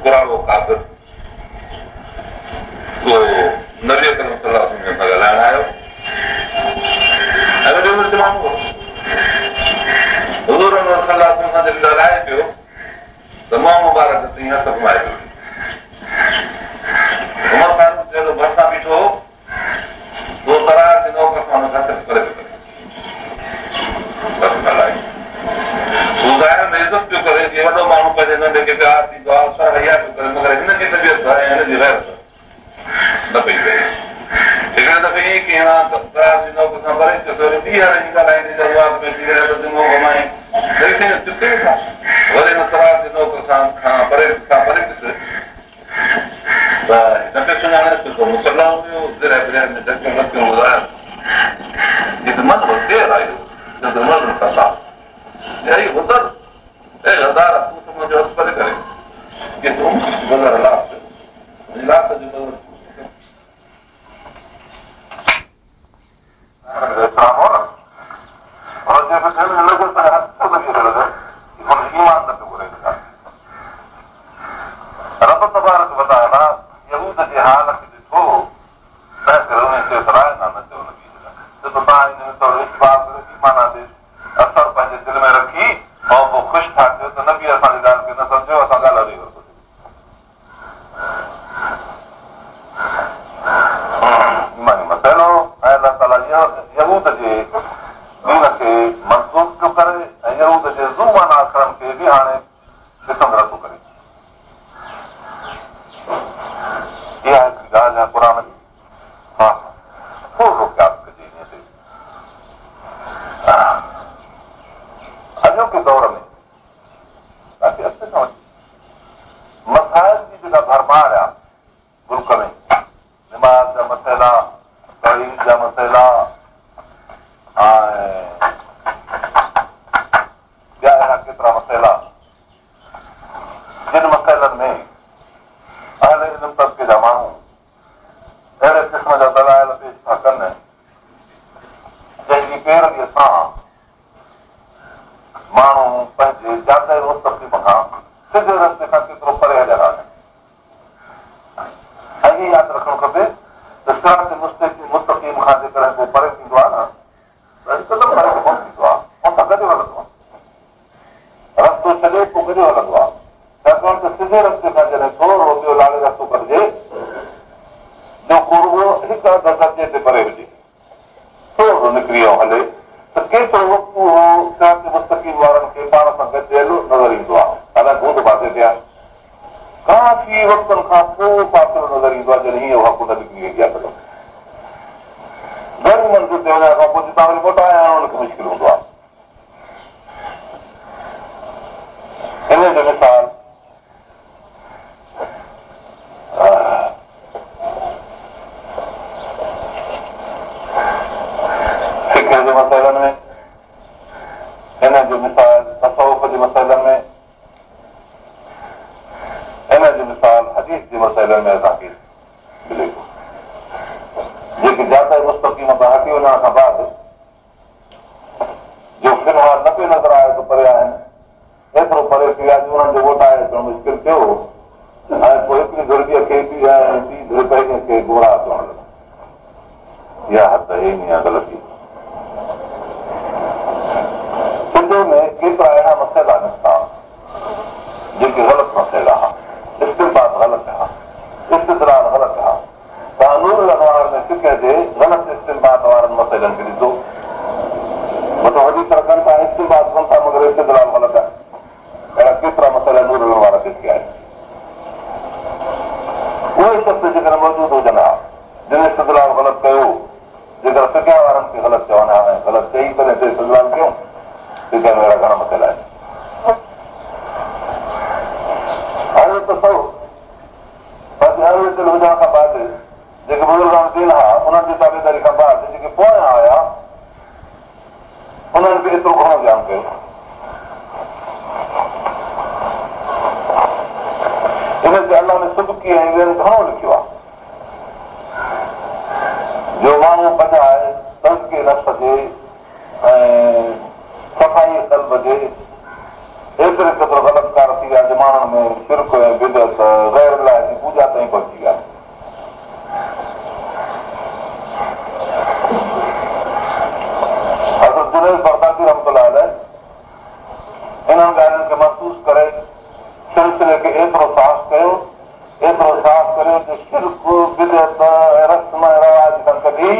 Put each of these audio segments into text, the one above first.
ڪراڙو ڪافر اهو نبي اڪرم صلي الله عليه وسلم سان ڳالهائڻ آيو ۽ وڏي عمر جو ماڻهو هو. حضور انور صلي الله عليه وسلم سان جڏهن ڳالهائي پيو ته منهن مبارڪ تي هٿ گهمائي پيو. عمر فاروق جهڙو ڀرسان بيٺو هو، اهو ترار جي نوڪ سان هن کي هٿ پري پيو ڪري. بس ڳالهائي. هو ظاهر ۾ عزت پيو ڪري، جيئن وڏو ماڻهو پنهنجي ننڍي کي پيار ڏيندو آهي، سر حيا پيو ڪري، مگر هن جي طبيعت ۽ هن جي غيرت نه پئي ڪري. هڪڙي دفعي ائين ڪنهن ترار جي نوڪ سان پري ٿيس، وري ٻيهر ائين ڳالهائيندي جذبات ۾ اچي ويا ته منهن گهمائين. وري سائين چپ ٿي ويٺا. وري هن ترار جي نوڪ سان کان پري سان پري ٿيس ته نه پيو سڃاڻيس ته مسلح هيو، زرهه برهه ۾ ڍڪيل رکيو هو ظاهر. جت من هو ڪير آيو؟ چيو ته عمر بن خطاب. اي غدر، اي غدار، تون ته منهنجو هٿ پري ڪري. چيس امسڪ بدر لات. لات جو بدر. رب تبارڪ وتعاليٰ يهود جي حال کي ڏٺو، تنهن ڪري انهن چيو ته راعنا نه چئو نبي جي لاء، ڇو ته توهان ان ۾ ٿورو اشتباه ڪري بي معنيٰ تي اثر پنهنجي دل ۾ رکي ۽ پوء خوش ٿا ٿيو ته نبي اسان جي ڳالهه کي نه سمجهيو، اسان ڳالهه هلي ورتو. ايماني مسئلو ۽ الله تعاليٰ يهود جي دين کي منسوخ پيو ڪري ۽ يهود جي ذو معنيٰ اکرن کي به هاڻي ڏسندڙ ٿو ڪري. اها هڪڙي ڳالهه آهي قرآن جي. ها ٿورڙو قياس ڪجي انهيء تي. اڄوڪي دور ۾ ڪافي عرصي کان وٺي مسائل جي جيڪا ڀرمار آهي ملڪ ۾، نماز جا مسئلا، توحيد جا مسئلا ۽ ٻيا اهڙا ڪيترا مسئلا، جن مسئلن ۾ اهل علم طبقي جا ماڻهو اهڙي قسم جا دلائل پيش ٿا ڪن، جنهن جي پيرويء سان ماڻهو پنهنجي جاده مستقيم کان، سڌي رستي کان ڪيترو پري هليا ٿا وڃن. ۽ هي ياد رکڻ کپي ته صراط مستقيم کان جيڪڏهن ڪو پري ٿيندو آهي نه ته هڪدم پري ڪونه ٿيندو آهي، ان سان گڏيو هلندو آهي. رستو ڇڏي پوء گڏيو هلندو آهي. ڇاڪاڻ ته سڌي رستي کان جڏهن ٿورو ٻيو لاڙي رستو ڪڍجي، جو ڪو رڳو هڪ اڌ درجي تي پري هجي، ٿورو نڪري ۽ هلي ته ڪيترو وقت اهو صراط مستقيم وارن کي پاڻ سان گڏيل نظر ايندو آهي، حالانڪ هوندو پاسي تي آهي. ڪافي وقتن کان پوء فاصلو نظر ايندو آهي جڏهن هيئن اها ڪنڊ نڪري ويندي آهي تڏهن گهڻي منزل تي وڃڻ کان پوء جتان وري موٽائي آڻڻ ان کي مشڪل هوندو آهي. ان جو مثال فقه جي مسئلن ۾، ان جو مثال تصوف جي مسئلن ۾، ان جو مثال حديث جي مسئلن ۾ اسان کي ملي ٿو. جيڪي جاده مستقيم تان هٽي وڃڻ کان بعد جو في الحال نه پيو نظر آيو ته پري آهن، ايترو پري ٿي ويا جو انهن جو موٽائي اچڻ مشڪل ٿيو ۽ پوء هڪڙي ڌر ٻيء کي ٻي ۽ ٻي ڌر پهرين کي گمراهه ڪرڻ لڳا. اها حد آهي اها غلطي. فقه ۾ ڪيترا اهڙا مسئلا نڪتا جيڪي غلط مسئلا ها، استنباط غلط ها، استدلال غلط ها. توهان نور الانوار ۾ فقه جي غلط استنباط وارن مسئلن کي ڏسو. مطلب حديث رکن ٿا، استنباط ڪن ٿا مگر استدلال غلط آهي. اهڙا ڪيترا مسئلا نور الانوار تي ٿيا آهن. اهي شخص جيڪڏهن موجود هجن ها، جن استدلال غلط ڪيو، جيڪر فقه وارن کي غلط چون ها ۽ غلط چئي تڏهن ته استدلال ڪيون. فقه ۾ اهڙا گهڻا مسئلا آهن. هاڻي تصور پنهنجي اهل دل هجڻ کان بعد جيڪي بزرگان دين ها انهن جي تابعداري کان بعد جيڪي پويان آيا انهن به ايترو گهڻو زيان ڪيو. ان تي علامه سبڪي ۽ ٻين گهڻو لکيو آهي جو ماڻهو بجاء تزڪيه نفس جي ۽ صفائي قلب جي ايتري قدر غلط ڪار ٿي ويا جو ماڻهن ۾ شرڪ ۽ بدعت محسوس ڪري سلسلي کي ايترو صاف ڪيو، ايترو صاف ڪريو جو شرڪ، بدعت ۽ رسم ۽ رواج کان ڪڍي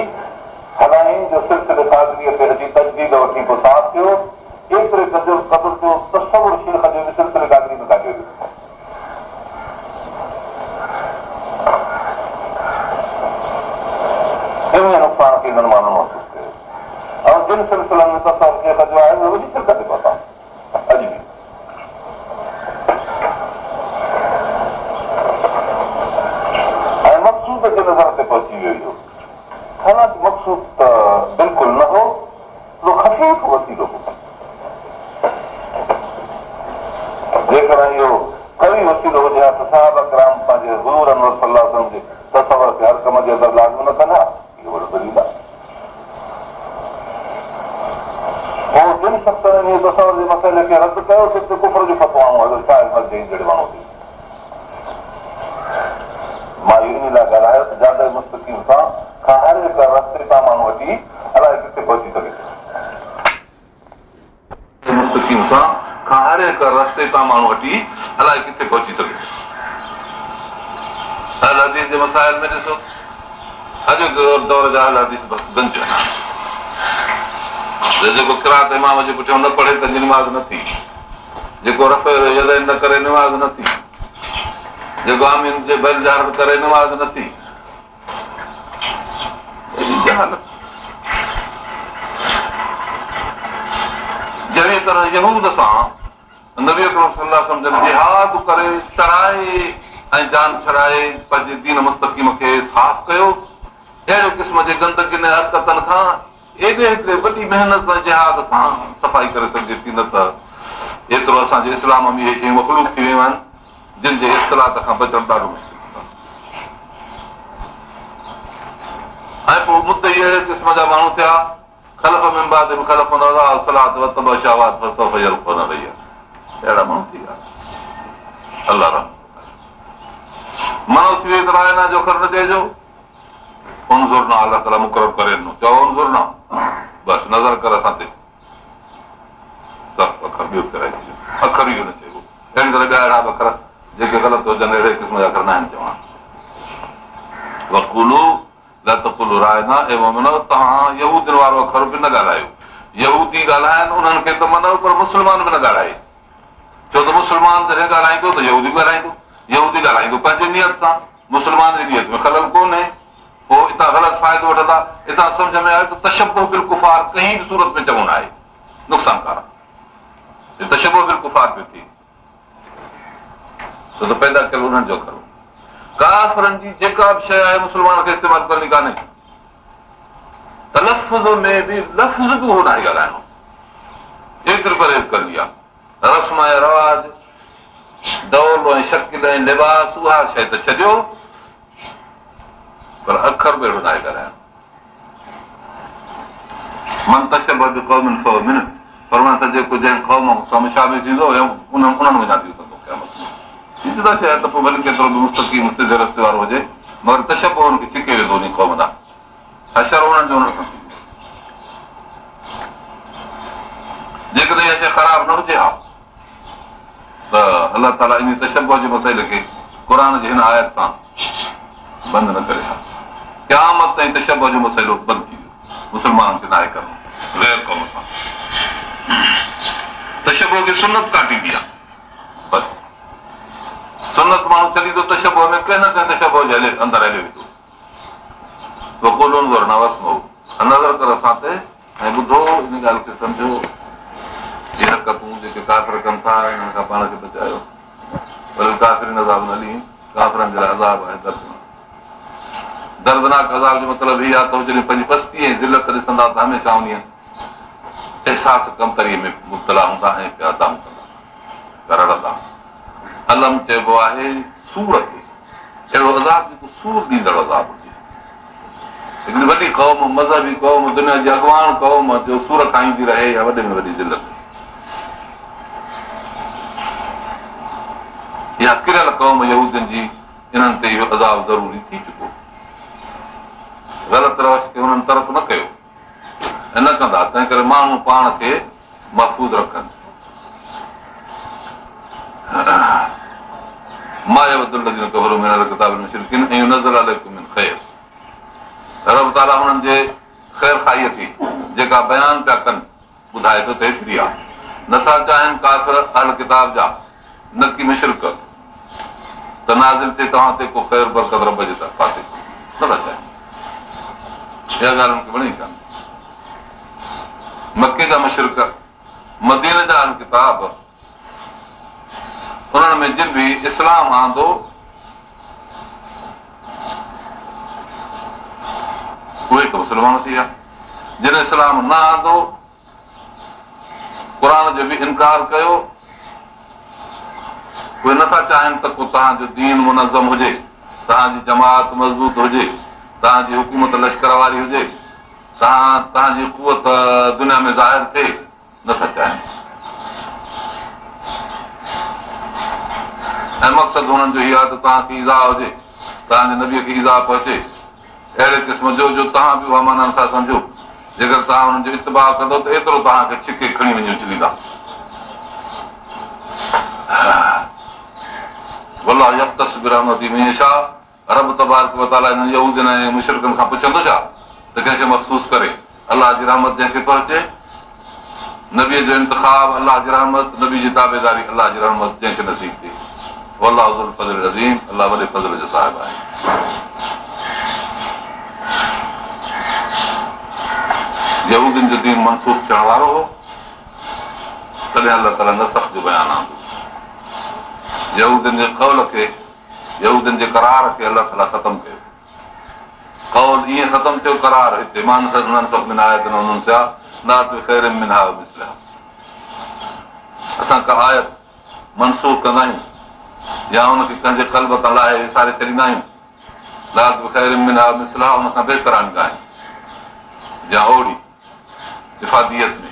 هلائين جو سلسلي قادريء تي اچي تجديد وٺي پوء صاف ٿيو، ايتري قدر جو تصور شيخ جو به سلسلي قادري ۾ ڪاٽيو ويو. انهيء نقصان کي انهن ماڻهن محسوس ڪيو ۽ جن سلسلن ۾ تصور شيخ جو آهي اهي وڏي شرڪ تي پهتا اڄ به. ۽ مقصود جي نظر تي پهچي ويو اهو. حالانڪ مقصود ته بلڪل نه هو، اهو خفيف وسيلو هو. جيڪڏهن اهو قوي وسيلو هجي ها ته صحابه ڪرام پنهنجي حضور انور صلي الله عليه وسلم جي تصور کي هر ڪم جي اندر لازم نه ڪن ها. اهو وڏو دليل آهي. پوء جن شخصن انهيء تصور جي مسئلي کي رد ڪيو تن تي ڪفر جون فتوائون حضرت شاهه اجمل جهين جهڙي ماڻهوء تي. مان اهو انهي لاء ڳالهايو ته جاده مستقيم سان کان هر هڪ رستي تان ماڻهو هٽي الائي ڪٿي پهچي سگهي ٿو. مستقيم سان کان هر هڪ رستي تان ماڻهو هٽي الائي ڪٿي پهچي سگهي ٿو. اهل حديث جي مسائل ۾ ڏسو اڄوڪي دور جا اهل حديث بس گنج آهن. جيڪو قرات امام جي پٺيان نه پڙهي تنهن جي نماز نه ٿي. جيڪو رفع يدين نه ڪري نماز نه ٿي. جيڪو آمين جي بالجهر ڪري نماز نه ٿي. جهڙيء طرح يهود سان نبي اڪرم صلي الله عليه وسلم جن جهاد ڪري چڙهائي ۽ جان ڇڏائي پنهنجي دين مستقيم کي صاف ڪيو، اهڙي قسم جي گندگين ۽ حرڪتن کان ايڏي هڪڙي وڏي محنت ۽ جهاد سان صفائي ڪري سگهجي ٿي نه ته ايترو اسان جي اسلام ۾ اهي شيون مخلوط ٿي ويون آهن جن جي اختلاط کان بچڻ ڏاڍو مشڪل ٿيندو آهي ۽ پوء مدعي اهڙي قسم جا ماڻهو ٿيا خلف من بعدهم خلف اضاعوا الصلاة واتبعوا الشهوات فسوف يلقون غيا اهڙا ماڻهو ٿي ويا الله رحم منع ٿي وئي ته راعنا جو اکر نه چئجو انظرنا الله تعاليٰ مقرر ڪري ڏنو چئو انظرنا بس نظر ڪر اسان تي سخت اکر ٻيو ڦيرائي ڇڏيو اکر اهو نه چئبو اهڙي طرح ٻيا اهڙا به اکر جيڪي غلط هجن اهڙي قسم جا اکر ناهن چوڻا وقولوا لا تقولوا راعنا اي مومنو توهان يهودين وارو اکر به نه ڳالهايو يهودي ڳالهائن انهن کي ته منع پر مسلمان به نه ڳالهائي ڇو ته مسلمان جڏهن ڳالهائيندو ته يهودي به ڳالهائيندو يهودي ڳالهائيندو پنهنجي نيت سان مسلمان جي نيت ۾ خلل ڪونهي، پوء اتان غلط فائدو وٺندا. اتان سمجهه ۾ آيو ته تشبه بالڪفار ڪنهن به صورت ۾ چڱو ناهي، نقصانڪار آهي. تشبه بالڪفار پيو ٿئي، ڇو ته پيدا ڪيل انهن جو اکر هو. ڪافرن جي جيڪا به شيء آهي مسلمان کي استعمال ڪرڻي ڪانهي. تلفظ ۾ به لفظ به اهو ناهي ڳالهائڻو، ايتري پرهيز ڪرڻي آهي. رسم ۽ رواج، ڊول ۽ شڪل ۽ لباس اها شيء ته ڇڏيو پر اکر به اهڙو ناهي ڳالهائڻو. من تشبه بقوم فهو منهم فرمائن ٿا جيڪو جنهن قوم سان مشابه ٿيندو انهن انهن منجهان ٿي اٿندو قيامت ۾. هي جدا شيء آهي ته پوء ڀلي ڪيترو به مستقيم سڌي رستي وارو هجي مگر تشبه ان کي ڇڪي ويندو انهي قوم ڏانهن. حشر انهن جو انهن سان ٿيندو. جيڪڏهن اها شيء خراب نه هجي ها ته الله تعاليٰ ان تشبه جي مسئلي کي قرآن جي هن آيت سان بند نه ڪري ها. قيامت تائين تشبه جو مسئلو بند ٿي ويو. مسلمانن کي ناهي ڪرڻو غير قوم سان تشبه کي سنت ڪاٽيندي آهي. بس سنت ماڻهو ڇڏيندو تشبه ۾ ڪنهن نه ڪنهن تشبه جي هلي اندر هليو ويندو. وقولوا انظرنا واسمعوا نظر ڪر اسان تي ۽ ٻڌو ان ڳالهه کي سمجهو هي حرڪتون جيڪي ڪافر ڪن ٿا انهن کان پاڻ کي بچايو وللڪافرين عذاب اليم ڪافرن جي لاء عذاب آهي دردناڪ دردناڪ عذاب جو مطلب هي آهي ته جڏهن پنهنجي پستي ۽ ذلت ڏسندا ته هميشه ان احساس ڪمتري ۾ مبتلا هوندا ۽ پيا دانهون ڪندا رڙندا الم چئبو آهي سور کي اهڙو عذاب جيڪو سور ڏيندڙ عذاب هجي. هڪڙي وڏي قوم، مذهبي قوم، دنيا جي اڳواڻ قوم جو سور کائيندي رهي اها وڏي ۾ وڏي ذلت هئي. اها ڪريل قوم يهودين جي انهن تي اهو عذاب ضروري ٿي چڪو. غلط روش کي هنن ترڪ نه ڪيو ۽ نه ڪندا، تنهنڪري ماڻهو پاڻ کي محفوظ رکن. ما يود الذين ڪفروا من اهل الڪتاب والمشرڪين ان ينزل عليڪم من خير رب تعاليٰ انهن جي خير خواهيء کي جيڪا بيان پيا ڪن ٻڌائي ٿو ته هيتري آهي نٿا چاهين ڪافر اهل ڪتاب جا نڪي مشرڪ ته نازل ٿئي توهان تي ڪو خير برڪت رب جي پاسي کان نٿا چاهين اها ڳالهه هن کي وڻي ڪانه مڪي جا مشرڪ مديني جا اهل ڪتاب انهن ۾ جن به اسلام آندو اهي ته مسلمان ٿي ويا، جن اسلام نه آندو، قرآن جو به انڪار ڪيو، اهي نٿا چاهين ته ڪو توهان جو دين منظم هجي، توهان جي جماعت مضبوط هجي، توهان جي حڪومت لشڪر واري هجي، توهان توهان جي قوت دنيا ۾ ظاهر ٿئي. نٿا چاهين ۽ مقصد هنن جو هي آهي ته توهان کي ايذاء هجي، توهان جي نبيء کي ايذاء پهچي، اهڙي قسم جو جو توهان به اها معنيٰ نٿا سمجهو، جيڪر توهان انهن جو اتباع ڪندؤ ته ايترو توهان کي ڇڪي کڻي وڃي اڇليندا. والله يختص برحمته من يشاء رب تبارڪ و تعاليٰ انهن يهودين ۽ مشرڪن کان پڇندو ڇا ته ڪنهن کي مخصوص ڪري الله جي رحمت جنهن کي پهچي، نبيء جو انتخاب الله جي رحمت، نبي جي تابعداري الله جي رحمت جنهن کي نصيب ٿئي. والله ذو الفضل العظيم الله وڏي فضل جو صاحب آهي. يهودين جو دين منسوخ ٿيڻ وارو هو تڏهن الله تعاليٰ نسخ جو بيان آندو. يهودين جي قول کي يهودين جي قرار کي الله تعاليٰ ختم ڪيو. قول ائين ختم ٿيو قرار هتي ما ننسخ من آية او ننسها نات بخير منها او مثلها اسان ڪا آيت منسوخ ڪندا آهيون يا ان کي ڪنهن جي قلب تان لاهي وساري ڇڏيندا آهيون نات بخير منها او مثلها ان کان بهتر آڻيندا آهيون يا اوڙي افاديت ۾،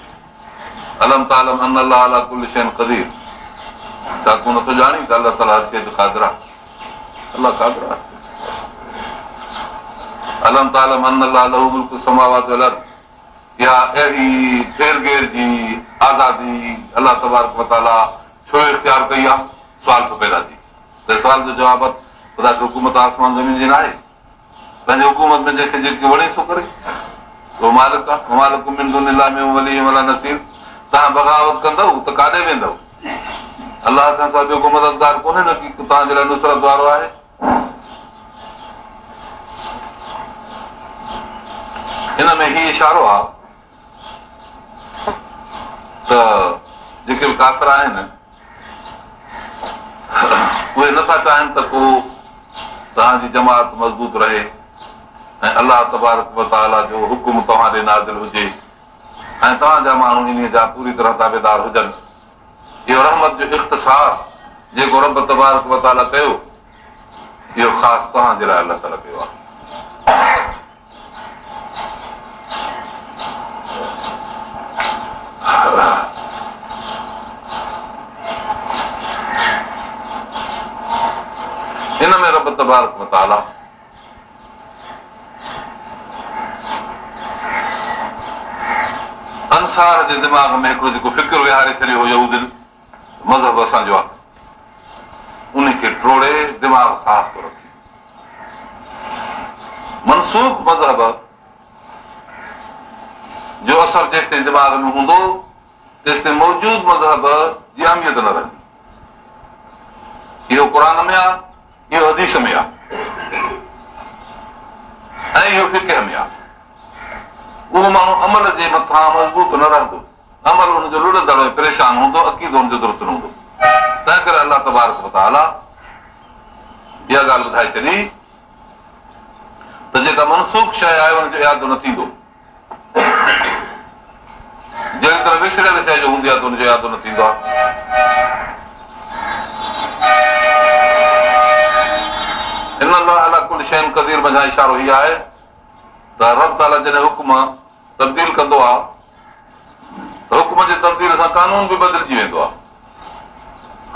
الم تعلم ان الله علي ڪل شيء قدير ڇا تون نٿو ڄاڻين ته الله تعاليٰ هر شيء تي قادر آهي؟ الله قادر آهي. الم تعلم ان الله له ملڪ السماوات والارض اها اهڙي ڦيرگهير جي آزادي الله تبارڪ وتعاليٰ ڇو اختيار ڪئي آهي؟ سوال ٿو پيدا ٿئي ته سوال جو جواب خدا کي حڪومت آسمان زمين جي ناهي. پنهنجي حڪومت ۾ جنهن کي جيڪي وڻي سو ڪري. اهو مالڪ آهي. وما لڪم من دون الله من ولي ولا نصير توهان بغاوت ڪندؤ ته ڪاڏي ويندؤ؟ الله کان سواء ٻيو ڪو مددگار ڪونهي نه ڪي توهان جي لاء نصرت وارو آهي. هن ۾ هي اشارو آهي ته جيڪي به ڪافر آهن اهي نٿا چاهين ته ڪو توهان جي جماعت مضبوط رهي ۽ الله تبارڪ وتعاليٰ جو حڪم توهان ڏي نازل هجي ۽ توهان جا ماڻهو انهيء جا پوري طرح تابعدار هجن. اهو رحمت جو اختصاص جيڪو رب تبارڪ وتعاليٰ ڪيو، اهو خاص توهان جي لاء الله تعاليٰ ڪيو آهي. ان ۾ رب تبارڪ وتعاليٰ انصار جي دماغ ۾ هڪڙو جيڪو فڪر ويهاري ڇڏيو هو يهودين مذهب اسان جو آهي ان کي ٽوڙي دماغ صاف ٿو رکي منسوخ مذهب جو اثر جيستائين دماغ ۾ هوندو تيستائين موجود مذهب جي اهميت نه رهندي. اهو قرآن ۾ آهي، اهو حديث ۾ آهي ۽ اهو فقه ۾ آهي. اهو ماڻهو عمل جي مٿان مضبوط نه رهندو، عمل ان جو لڏندڙ ۽ پريشان هوندو، عقيدو ان جو درست نه هوندو. تنهن ڪري الله تبارڪ وتعاليٰ اها ڳالهه ٻڌائي ڇڏي ته جيڪا منسوخ شيء آهي ان جو اعادو نه ٿيندو. جهڙي طرح وسريل شيء جو هوندي آهي ته ان جو اعادو نه ٿيندو آهي. ان الله علي ڪل شيء قدير منجهان اشارو هي آهي ته رب تعاليٰ جڏهن حڪم تبديل ڪندو آهي ته حڪم جي تبديل سان قانون به بدلجي ويندو آهي.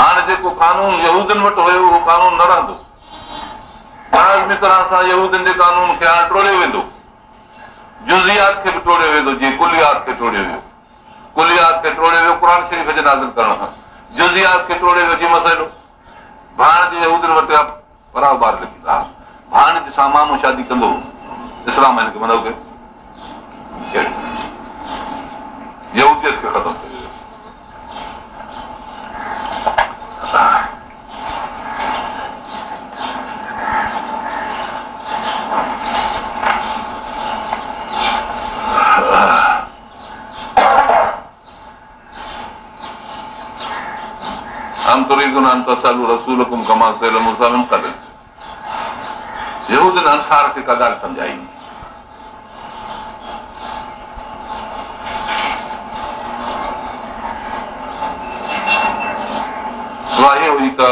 هاڻي جيڪو قانون يهودين وٽ هيو اهو قانون نه رهندو. لازمي طرح سان يهودين جي قانون کي هاڻي ٽوڙيو ويندو. جزئيات کي به ٽوڙيو ويندو جيئن ڪليات کي ٽوڙيو ويو. ڪليات کي ٽوڙيو ويو قرآن شريف جي نازل ڪرڻ سان. جزئيات کي ٽوڙي ويو مسئلو. ڀاڻج يهودين وٽ پرايو ٻار لکيندا ها. ڀاڻج سان مامو شادي ڪندو هو. اسلام هن کي منع ڪيو. يهوديت کي ختم ڪيو ويو. ام تريدون ان تسئلوا رسولڪم ڪما سئل موسيٰ من قبل يهودين انصار کي ڪا ڳالهه سمجهائي اها هيء هئي ته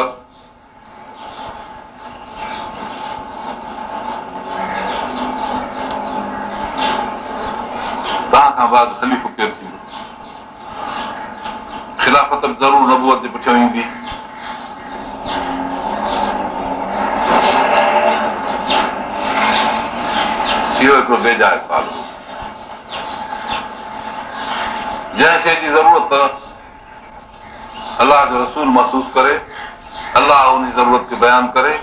توهان کان بعد خليفو ڪير ٿيندو؟ خلافت به ضرور نبوت جي پٺيان ايندي. اهو هڪڙو بيجاء سوال هو. جنهن شيء جي ضرورت الله جو رسول محسوس ڪري، الله ان جي ضرورت کي بيان ڪري.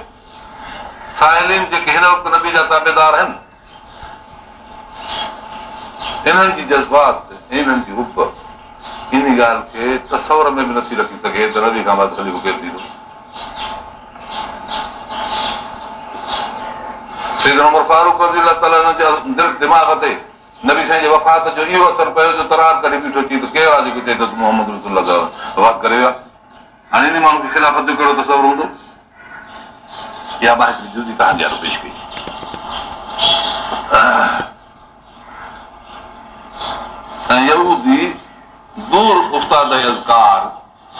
سائلين جيڪي هن وقت نبي جا تابعدار آهن، انهن جي جذبات ۽ انهن جي حب ان ڳالهه کي تصور ۾ به نٿي رکي سگهي ته نبي کان بعد خليفو ڪير ٿيندو. سيدنا عمر فاروق رضي الله تعاليٰ عنه جي دل دماغ تي نبي سائين جي وفات جو اهو اثر پيو جو ترار ڪڍي بيٺو چي ته ڪير آهي جيڪو چئي ٿو ته محمد رسول الله وفات ڪري ويو آهي. هاڻي انهي ماڻهو کي خلافت جو ڪهڙو تصور هوندو؟ اها مان هڪڙي جزئي توهان جي آڏو پيش ڪئي. ۽ يهودي دور افتاده از ڪار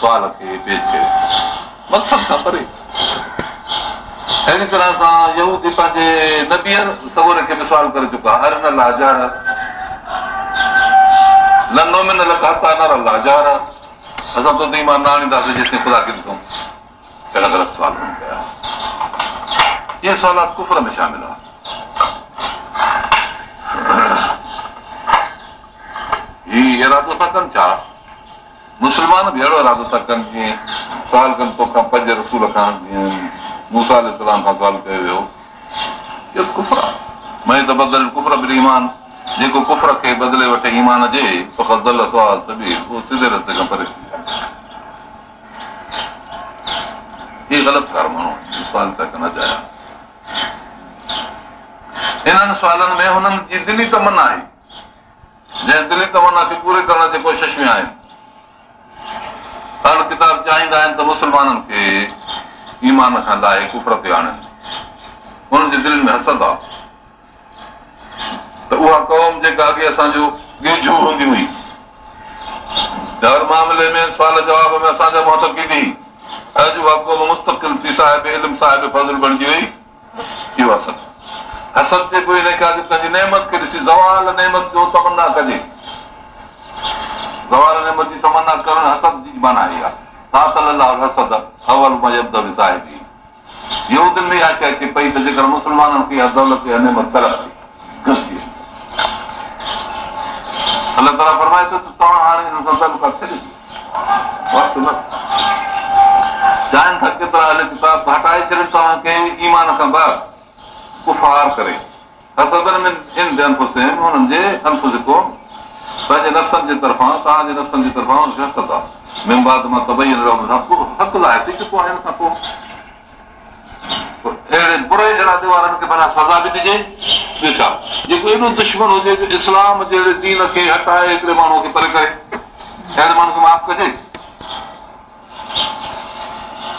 سوال کي پيش ڪيو مقصد کان پري. اهڙي طرح سان يهودي پنهنجي نبيء سڳوري کي به سوال ڪري چڪا ارنا الله جهرة لن نؤمن لڪ حتي نري الله جهرة اسان تو تي ايمان نه آڻينداسين جيستائين خدا کي ڏسون. اهڙا غلط سوال هنن ڪيا. اهي سوالات ڪفر ۾ شامل هئا. هي ارادو ٿا ڪن ڇا؟ مسلمان به اهڙو ارادو ٿا ڪن جيئن سوال ڪن توکان پنهنجي رسول کان جيئن موسيٰ عليه السلام کان سوال ڪيو ويو. اهو ته ڪفر آهي. من يتبدل الڪفر بالایمان جيڪو ڪفر کي بدلي وٺي ايمان جي فقد ضل سواء السبيل اهو سڌي رستي کان پري ٿي ويو. هي غلط ڪار ماڻهو آهن سوال پيا ڪن اجايا. انهن سوالن ۾ هنن جي دلي تمنا آهي. جنهن دلي تمنا کي پوري ڪرڻ جي ڪوشش ۾ آهن. اهل ڪتاب چاهيندا آهن ته مسلمانن کي ايمان کان لاهي ڪفر تي آڻين. انهن جي دلين ۾ حسد آهي ته اها قوم جيڪا اڳي اسان جو ڳيجهو هوندي هئي ته هر معاملي ۾ سوال جواب ۾ اسان جا منهن تڪيندي هئي، اڄ اها قوم مستقل ٿي صاحب علم صاحب فضل بڻجي وئي. اهو حسد. حسد چئبو انهيء کي آهي جو ڪنهن جي نعمت کي ڏسي زوال نعمت جو تمنا ڪجي. زوال نعمت جي تمنا ڪرڻ حسد جي معنيٰ هي آهي. قاتل الله الحسد اول ما يبدا بصاحبه. يهودين ۾ اها شيء اچي پئي ته جيڪر مسلمانن کي اها دولت اها نعمت طلب ٿي گهٽجي وڃي. الله تعاليٰ فرمائي ٿو ته توهان هاڻي انهن سان تعلقات ڇڏي ڏيو. وقت نه چاهين ٿا ڪيترا اهل ڪتاب ته هٽائي ڇڏين توهان کي ايمان کان بعد ڪفار ڪري حسدا من عند انفسهم انهن جي انفسڪم پنهنجي نفسن جي طرفان توهان جي نفسن جي طرفان انهن کي حسد آهي من بعد ما تبين لهم الحق حق ظاهر ٿي چڪو آهي ان کان پوء اهڙي بري ارادي وارن کي ڀلا سزا به ڏجي؟ ٻيو ڇا؟ جيڪو ايڏو دشمن هجي جو اسلام جهڙي دين کي هٽائي هڪڙي ماڻهوء کي پري ڪري، اهڙي ماڻهو کي معاف ڪجي؟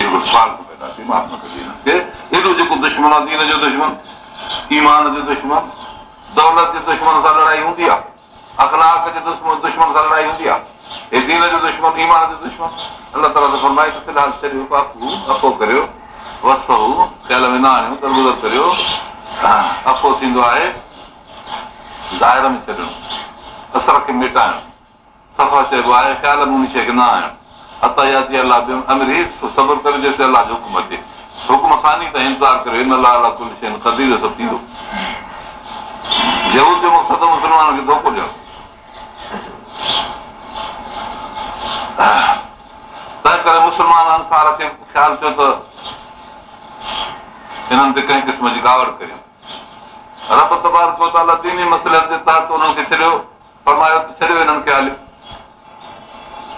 اهو سوال ٿو پيدا ٿئي، معاف نه ڪجي هن کي. ايڏو جيڪو دشمن آهي، دين جو دشمن، ايمان جو دشمن، دولت جي دشمن سان لڙائي هوندي آهي. اخلاق جي دشمن سان لڙائي هوندي آهي. هي دين جو دشمن، ايمان جو دشمن. الله تعاليٰ ٿو فرمائي ته في الحال ڇڏيو، فاعفوا، عفو ڪريو، واصفحوا، خيال ۾ نه آڻيو، درگذر ڪريو. عفو ٿيندو آهي ظاهر ۾ ڇڏڻ، اثر کي مٽائڻ. صفح چئبو آهي خيال ۾ ان شيء کي نه آڻڻ. حتيٰ ياتي الله بامره، سو صبر ڪريو جيستائين الله جو حڪم اچي. حڪم ثاني تائين انتظار ڪريو، ان الله علي ڪل شيء قدير اهو سڀ ٿيندو. يهود جو مقصد هو مسلمانن کي ڌوڪو ڏيڻ. تنهن ڪري مسلمان انصار کي خيال ٿيو ته انهن تي ڪنهن قسم جي ڪاوڙ ڪريون. رب تبارڪ وتعاليٰ ديني مصلحت جي تحت انهن کي ڇڏيو، فرمايو ته ڇڏيو انهن کي هلي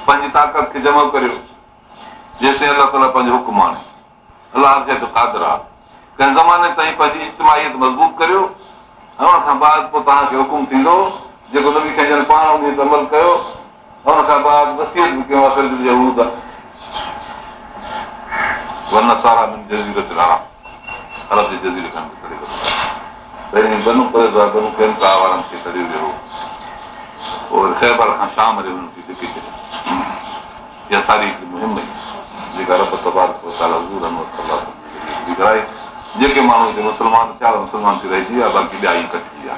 پنهنجي طاقت کي جمع ڪريو جيستائين الله تعاليٰ پنهنجو حڪم آڻي. الله هر شيء تي قادر آهي. ڪنهن زماني تائين پنهنجي اجتماعيت مضبوط ڪريو ۽ ان کان بعد پوء توهان کي حڪم ٿيندو جيڪو نبي سائين جن پاڻ انهيء تي عمل ڪيو ۽ ان کان بعد وصيت به ڪيو اخرجوا اليهود والنصاريٰ من جزيرة العرب عرب جي جزيري کان به ڪڍي ڪڍو. پهرين بنو قريظه بنو قينقاع وارن کي ڪڍيو ويو هو پوء وري خيبر کان شام ڏي هنن کي ڌڪي ڇڏيو. اها ساري هڪڙي مهم هئي جيڪا رب تبارڪ وتعاليٰ حضور انور صلي الله عليه وسلم جي ذريعي پوري ڪرائي. جيڪي ماڻهو هتي مسلمان ٿيا اهي مسلمان ٿي رهجي ويا باقي ٻيا ائين ڪٽجي ويا.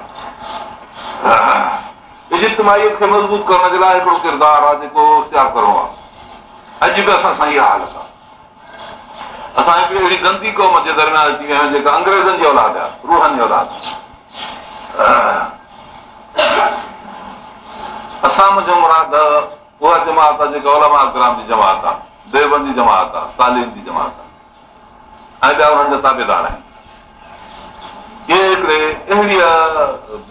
اجتماعيت کي مضبوط ڪرڻ جي لاء هڪڙو ڪردار آهي جيڪو اختيار ڪرڻو آهي. اڄ به اسان سان اها حالت آهي. اسان هڪڙي اهڙي گندي قوم جي درميان اچي ويا آهيون جيڪا انگريزن جي اولاد آهي، روحاني اولاد. اسان منجهون مراد اها جماعت آهي جيڪا علماء ڪرام جي جماعت آهي، ديوبند جي جماعت آهي، تعليم جي جماعت آهي ۽ ٻيا انهن جا تابعدار آهن. اهي هڪڙي اهڙيء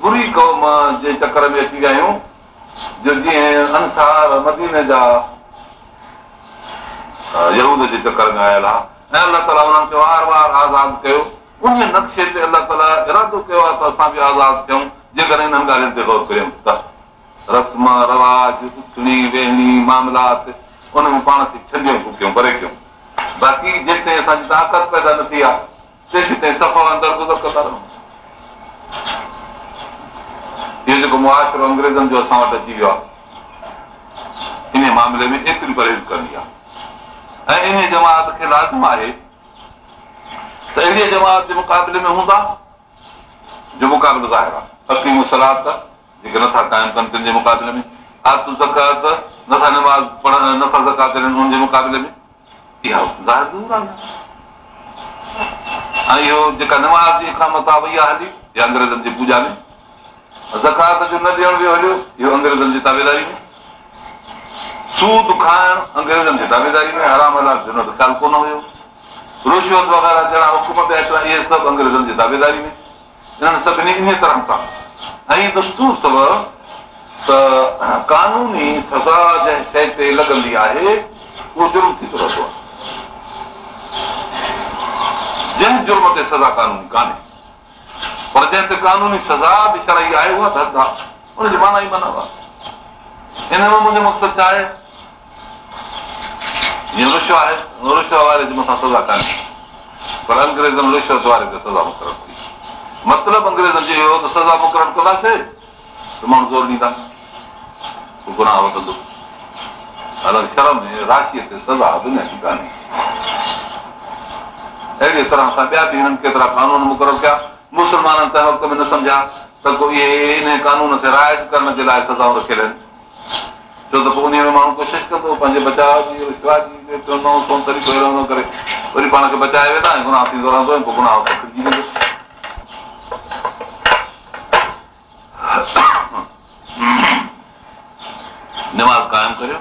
بري قوم جي چڪر ۾ اچي ويا آهيون جو جيئن انصار مديني جا يهود جي چڪر ۾ آيل ها ۽ الله تعاليٰ انهن کي وار وار آزاد ڪيو. انهيء نقشي تي الله تعاليٰ ارادو ڪيو آهي ته اسان به آزاد ٿيون جيڪڏهن انهن ڳالهين تي غور ڪريون ته. رسم، رواج، اٿڻي ويهڻي، معاملات، ان ۾ پاڻ کي ڇنڊيون ڦوڪيون پري ڪيون. باقي جيستائين اسان جي طاقت پيدا نه ٿي آهي، تيسيتائين صفا درگذر ڪندا رهون. اهو جيڪو معاشرو انگريزن جو اسان وٽ اچي ويو آهي، انهيء معاملي ۾ ايتري پرهيز ڪرڻي آهي ۽ انهيء جماعت کي لازم آهي ته اهڙيء جماعت جي مقابلي ۾ هوندا جو مقابلو ظاهر آهي. اقيموا الصلاة جيڪي نٿا قائم ڪن تن جي مقابلي ۾، آتوا الزڪاة نٿا نماز پڙهن ۽ نٿا زڪوات ڏين انهن جي مقابلي ۾، اها ظاهر ضرور آهي ۽ اهو جيڪا نماز جي اقامت آهي وئي آهي هلي اها انگريزن جي پوڄا ۾، زڪوات جو نه ڏيڻ ويو هليو اهو انگريزن جي تابعداري ۾، سود کائڻ انگريزن جي تابعداري ۾ حرام حلال جو هن خيال ڪونه هيو، رشوت وغيره جهڙا حڪم به اچڻا اهي سڀ انگريزن جي تابعداري ۾. انهن سڀني انهيء طرح سان ۽ دستور اٿو ته قانوني سزا جنهن شيء تي لڳندي آهي اهو جرم ٿي ٿو رهندو آهي. جنهن جرم تي سزا قانوني ڪانهي پر جنهن تي قانوني سزا به شرعي آهي اها ته حد آهي ان جي معنيٰ ئي منع آهي. ان مان منهنجو مقصد ڇا آهي؟ جيئن رشوت آهي، رشوت واري جي مٿان سزا ڪانهي، پر انگريزن رشوت واري تي سزا مقرر ڪئي. مطلب انگريزن جو اهو هو ته سزا مقرر ڪنداسين ته ماڻهو زور ڏيندا، پوء گناهه وڌندو. حالانڪ شرع ۾ راشيء تي سزا دنيا جي ڪانهي. اهڙيء طرح سان ٻيا به هنن ڪيترا قانون مقرر ڪيا. مسلمانن تنهن وقت ۾ نه سمجهيا ته ڪو اهي انهيء قانون کي رائج ڪرڻ جي لاء سزائون رکيل آهن. ڇو ته پوء انهيء ۾ ماڻهو ڪوشش ڪندو پنهنجي بچاء جي رشوت جي ايترو نئون سنئون طريقو اهڙو نه ڪري وري پاڻ کي بچائي ويندا ۽ گناهه ٿيندو رهندو ۽ پوء گناهه پکڙجي ويندو. نماز قائم ڪريو.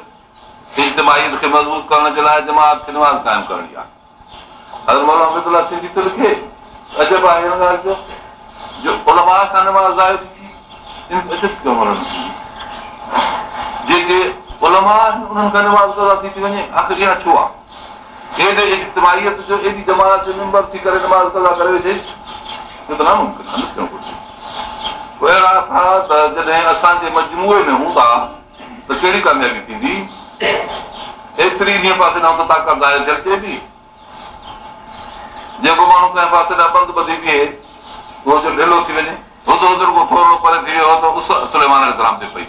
اجتماعيت کي مضبوط ڪرڻ جي لاء جماعت کي نماز قائم ڪرڻي آهي. حضرت مولانا عبيدالله سنڌي ٿو لکي، عجب آهي هن ڳالهه جو جو علماء کان نماز ضايع ٿي ٿئي، ان تي عجب ڪيو مولانا سنڌي. جيڪي علماء آهن انهن کان نماز قضا ٿي ٿي وڃي، آخر اها ڇو آهي؟ ايڏي اجتماعيت جو ايڏي جماعت جو ميمبر ٿي ڪري نماز قضا ڪري ويٺي، اهو ته ناممڪن آهي، نه ٿيڻ گهرجي. پوء اهڙا افراد جڏهن اسان جي مجموعي ۾ هوندا ته ڪهڙي ڪاميابي ٿيندي؟ ايتري انهيء پاسي ڏانهن ته طاقت ضايع ٿيل چئبي. جيڪو ماڻهو ڪنهن پاسي ڏانهن بند ٻڌي بيهي، اهو جو ڍلو ٿي وڃي. هدهد رڳو ٿورڙو پري ٿي ويو هو ته اس سليمان عليه السلام تي پئي.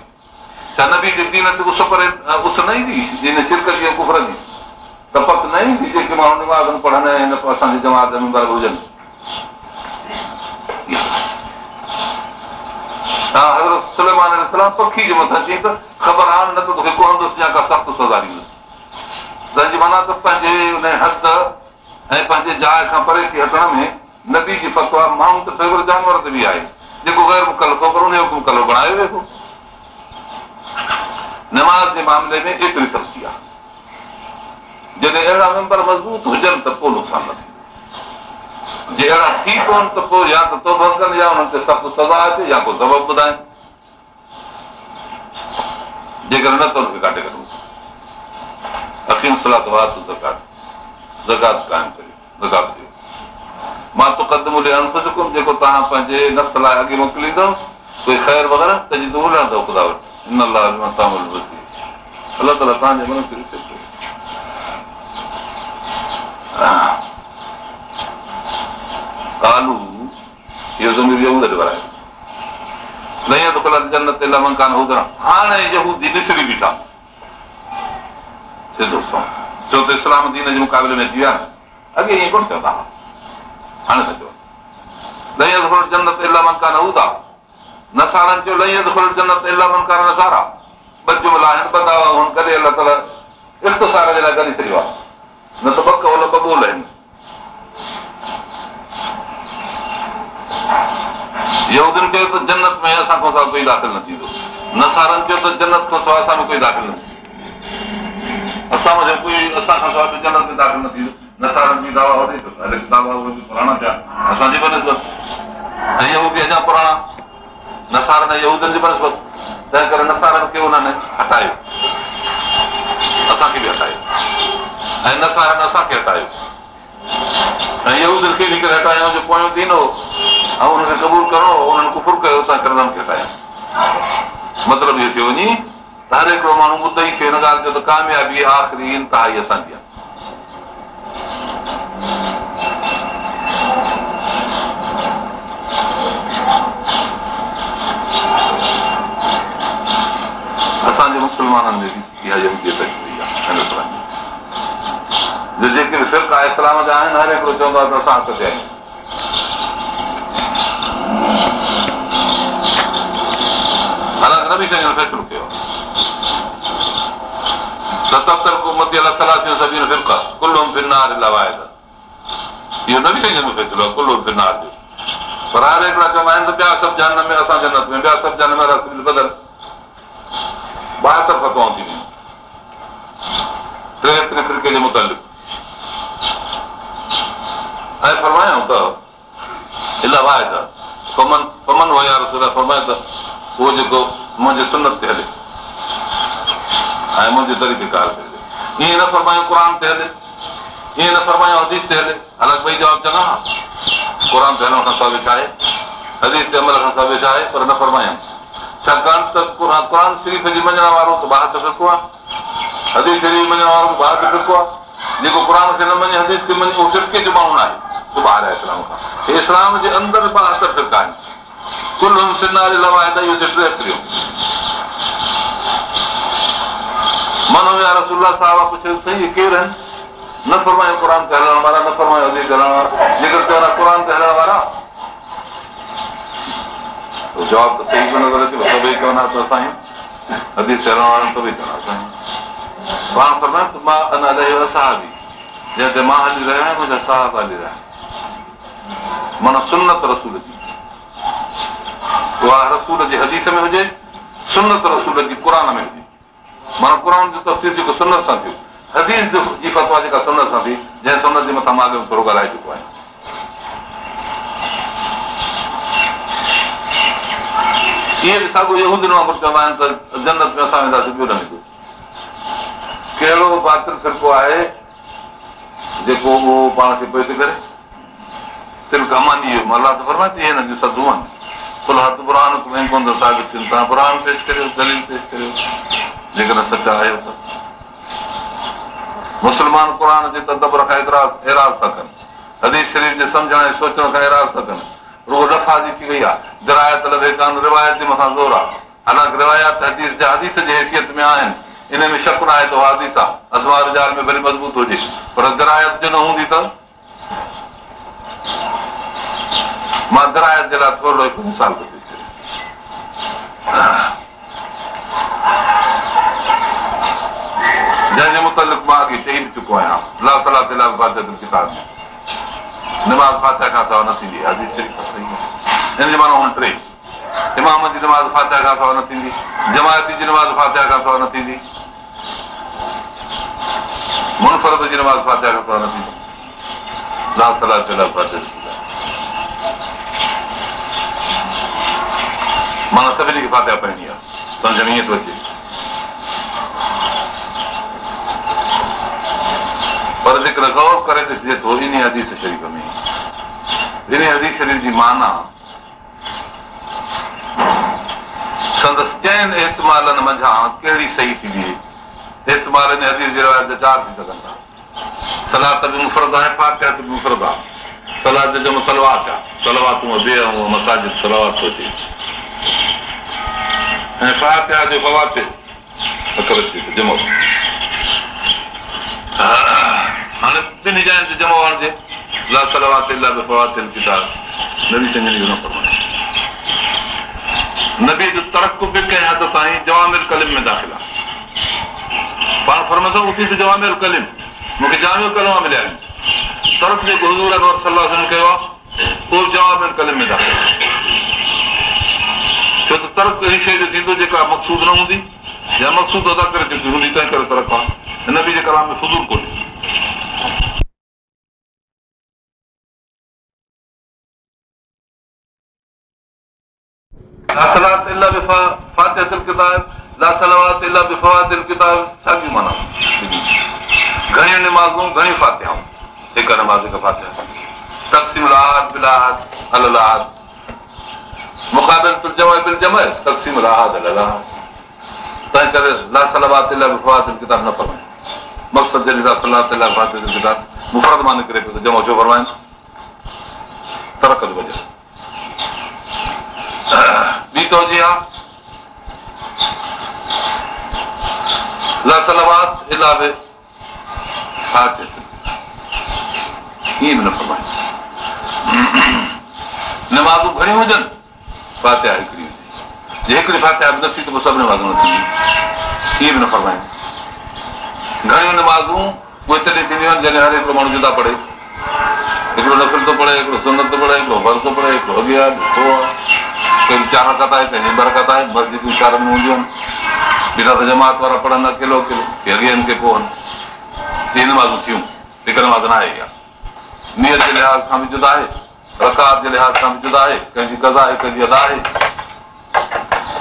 ڇا نبي جي دين تي اس پري اس نه ايندي؟ ان شرڪ جي ۽ ڪفر جي تپڪ نه ايندي؟ جيڪي ماڻهو نماز نه پڙهن ۽ هن اسان جي جماعت جا ميمبر به هجن. حضرت سليمان عليه السلام پکي جي مٿان چيائين ته خبر آڻ نه ته توکي ڪهندس يا ڪا سخت سزا ڏيندس. تنهن جي معنيٰ ته پنهنجي ان حد ۽ پنهنجي جاء کان پري ٿي هٽڻ ۾ نبي جي فتويٰ ماڻهو ته ٺهيو پر جانور تي به آهي جيڪو غير مڪلف هو پر ان کي مڪلف بڻايو ويو هو. نماز جي معاملي ۾ ايتري سختي آهي. جڏهن اهڙا ميمبر مضبوط هجن ته پوءِ نقصان نه ٿيندو. جي اهڙا ٿي پون ته پوءِ يا ته توبه ڪن يا انهن تي سخت سزا اچي يا ڪو سبب ٻڌائين. جيڪڏهن نه ته هن کي ڪاٽي ڪڍو. اقيم صلات وآتوا الزڪات، زڪات قائم ڪريو، زڪات ڏيو. ما تقدموا لانفسڪم، جيڪو توهان پنهنجي نفس لاءِ اڳي موڪليندؤ ڪوئي خير وغيره ته تجدوه لهندؤ خدا وٽ. ان الله بما تعملون بصير، الله تعاليٰ توهان جي من کي ڏسي ٿو. قالوا، اهو ضمير يهود جو آهي، لن يدخل الجنة الا من ڪان هودا. هاڻي يهودي نسري بيٺا سڌو سنئون، ڇو ته اسلام دين جي مقابلي ۾ اچي ويا نه. اڳي ائين ڪونه چوندا هئا، هاڻي ٿا چون لن يدخل الجنة الا من ڪان هودا. نصارن چيو لن يدخل الجنة الا من ڪان نصارا. ٻه جملا آهن، ٻه دعوائون آهن، ڪڏهن الله تعاليٰ اختصار جي لاءِ ڪڍي ڇڏيو آهي، نه ته ٻه قول ٻه ٻول آهن. يهودين چيو ته جنت ۾ اسان کان سواءِ ڪوئي داخل نه ٿيندو، نصارن چيو ته جنت کان سواءِ اسان ۾ ڪوئي داخل نه ٿيندو، اسان ۾ ڪوئي اسان کان سواءِ جنت ۾ داخل نه ٿيندو. نصارن جي دعويٰ وڏي دعويٰ اهي پراڻا ٿيا اسان جي بنسبت، ۽ يهودي اڃا پراڻا نصارن ۽ يهودين جي بنسبت. تنهن ڪري نصارن کي انهن هٽايو، اسان کي به هٽايو، ۽ نصارن اسان کي هٽايو، ۽ يهودين کي به ڪري هٽايو جو پويون دين هو ۽ هن کي قبول ڪرڻو هو، انهن ڪفر ڪيو، تنهن ڪري انهن کي هٽايو. مطلب اهو ٿيو وڃي ته هر هڪڙو ماڻهو مدعي ٿئي هن ڳالهه جو ته ڪاميابي آخري انتهائي اسان جي آهي. اسان جي مسلمانن ۾ به اها يهوديت اچي وئي آهي. جو جيڪي به فرقا اسلام جا آهن، هر هڪڙو چوندو آهي ته اسان حق تي آهيون. حالانڪه نبي سائين فيصلو ڪيو ستفترق امتي علي ثلاث وسبعين فرقه ڪلهم في النار الا واحده. اهو نبي سائين جو فيصلو آهي، ڪلهم في النار جو. پر هر هڪڙا چوندا آهن ته ٻيا سڀ جهنم ۾، اسان جنت ۾، ٻيا سڀ جهنم ۾ علي سبيل البدل. 72 فتوائون ٿي ويون 73 فرقي جي متعلق. ۽ فرمايائون ته الا واحده فمن فمن هو يا رسول الله، فرمايو ته اهو جيڪو منهنجي سنت تي هلي ۽ منهنجي طريقي ڪار تي هلي. ائين نه فرمايو قرآن تي هلي، ائين نه فرمايو حديث تي هلي. حالانڪه ٻئي جواب چڱا، قرآن تي هلڻ کان سواءِ ڇا آهي، حديث تي عمل کان سواءِ ڇا آهي، پر نه فرمايائون. ڇاڪاڻ ته قرآن شريف جي مڃڻ وارو ته 72 فرقو آهي، حديث شريف مڃڻ وارو به 72 فرقو آهي. جيڪو قرآن کي نه مڃي حديث کي مڃي اهو فرقي جو ماڻهو نه آهي، اهو ٻاهر آهي اسلام کان. اسلام جي اندر 72 فرقا آهن. ڪلهم في النار الا واحده، اهو ٿيو 73. من هم يا رسول الله، صاحب پڇيو سائين اهي ڪير آهن؟ نه فرمايو قرآن تي هلڻ وارا، نه فرمايو حديث هلڻ وارا. جيڪر چوندا قرآن تي هلڻ وارا، جواب ته صحيح پيو نظر اچي. سڀئي چوندا ته اسان آهيون حديث تي هلڻ وارا، سڀئي چوندا اسان آهيون. پاڻ فرمايو ته ما انا عليه واصحابي، جنهن تي مان هلي رهيا آهيان منهنجا صاحب هلي رهيا آهن، معنيٰ سنت رسول جي، اها رسول جي حديث ۾ هجي، سنت رسول جي قرآن ۾ هجي. معنيٰ قرآن جو تفسير جيڪو سنت سان ٿيو، حديث جي فتويٰ جيڪا سنت سان ٿي، جنهن سنت جي مٿان مان اڳ ۾ ٿورو ڳالهائي چڪو آهيان. اهي به ساڳيو يهودين وانگر چوندا آهن ته جنت ۾ اسان وينداسين، ٻيو نه ويندو. ڪهڙو باطل فرقو آهي جيڪو اهو پاڻ کي پيو ٿو ڪري؟ تلڪ امانيهم، الله ته فرمائي ٿو اهي هنن جون صدون آهن. قل هاتوا برهانڪم ان ڪنتم صادقين، توهان برهان پيش ڪريو، دليل پيش ڪريو جيڪڏهن سچا آهيو ته. مسلمان قرآن جي تدبر کان اعراض ٿا ڪن، حديث شريف جي سمجهڻ ۽ سوچڻ کان اعراض ٿا ڪن. رڳو لفاظي ٿي وئي آهي، درايت لڀي ڪانه، روايت جي مٿان زور آهي. حالانڪه روايات حديث جا حديث جي حيثيت ۾ آهن، ان ۾ شڪ نه آهي ته اها حديث آهي، اسماء رجال ۾ ڀلي مضبوط هجي، پر درايت جو نه هوندي ته مان درايت جي لاءِ ٿورو هڪ مثال ٿو پيش ڪريان. جنهن جي متعلق مان اڳي چئي به چڪو آهيان، لا صلاة الا بفاتحة الڪتاب ۾ نماز فاتحه کان سواءِ نه ٿيندي. حديث شريف صحيح آهي. ان جي معنيٰ هن ٽي امام جي نماز فاتحه کان سواءِ نه ٿيندي، جماعتي جي نماز فاتحه کان سواءِ نه ٿيندي. منفرد جي نماز فاتحه کان سواء نه ٿيندي. لا صلاة الا بفاتحة الڪتاب معنيٰ سڀني کي فاتحه پڙهڻي آهي. سمجه ۾ ائين ٿو اچي. پر جيڪڏهن غور ڪري ڏسجي ٿو انهي حديث شريف ۾ انهي حديث شريف جي معنيٰ سندس چئن احتمالن منجهان ڪهڙي صحيح ٿيندي؟ احتمال ان حديث جي روايت جا چار ٿي سگهن ٿا. صلات به مفرد آهي، فاتحه به مفرد آهي. صلات جو جمع صلوات آهي. صلواتون بيع ۽ مساجد صلوات ٿو اچي ۽ فاتحه جو فواتح اکر اچي ٿو جمع. هاڻي ٻنهي جاين تي جمع آڻجي. لا صلوات الا بفواتح الڪتاب نبي سائين جن اهو نه فرمايو. نبي جو ترڪ به ڪنهن حد تائين جوامع الڪلم ۾ داخل آهي. پاڻ فرمائي ٿو اوتيت جوامع الڪلم مون کي جامع ڪلما مليا آهن. ترڪ جيڪو حضور انور صلي الله عليه وسلم ڪيو آهي اهو به جوامع الڪلم ۾ داخل آهي. ڇو ته ترڪ اهڙي شيء جو ٿيندو جيڪا مقصود نه هوندي يا مقصود ادا ڪري چڪي هوندي تنهن ڪري ترڪ آهي. نبي جي ڪلام ۾ فضول ڪونهي. لا صلاة الا بفاتحة الڪتاب لا صلوات الا بفواتح الڪتاب ساڳيون معنائون گهڻيون نمازون گهڻيون فاتحائون هڪ نماز هڪ فاتحه تقسيم الاحاد بالاحاد علي الاحاد مقابلة الجمع بالجمع تقسيم الاحاد علي الاحاد تنهن ڪري لا صلوات الا بفواتح الڪتاب نه فرمائي مقصد جڏهن لا صلاة الا بفاتحة الڪتاب مفرد مان نڪري پيو ته جمع ڇو فرمائن ترڪ جو وجه ٻي توجيه آ لا صلوات الا بفاتحة ائين به نه فرمائي نمازون گهڻيون هجن فاتحه هڪڙي هجي جي هڪڙي فاتحه به نه ٿي ته پوء سڀ نمازون نه ٿينديون ائين به نه فرمائي گهڻيون نمازون اهي تڏهن ٿينديون آهن جڏهن هر هڪڙو ماڻهو جدا پڙهي. هڪڙو نفل ٿو پڙهي، هڪڙو سنت ٿو پڙهي، هڪڙو فرض ٿو پڙهي، هڪڙو اڳي آهي، ٻيو پوء آهي. ڪنهن جي چار رڪعت آهي، ڪنهن جي ٻه رڪعت آهي. مسجدون شهرن ۾ هونديون آهن. ڏٺا ته جماعت وارا پڙهن اڪيلو اڪيلو، ڪي اڳي آهن ڪي پوء آهن. اهي نمازون ٿيون، هڪ نماز نه آهي اها. نيت جي لحاظ کان به جدا آهي، رڪعت جي لحاظ کان به جدا آهي، ڪنهن جي قضا آهي، ڪنهن جي ادا آهي.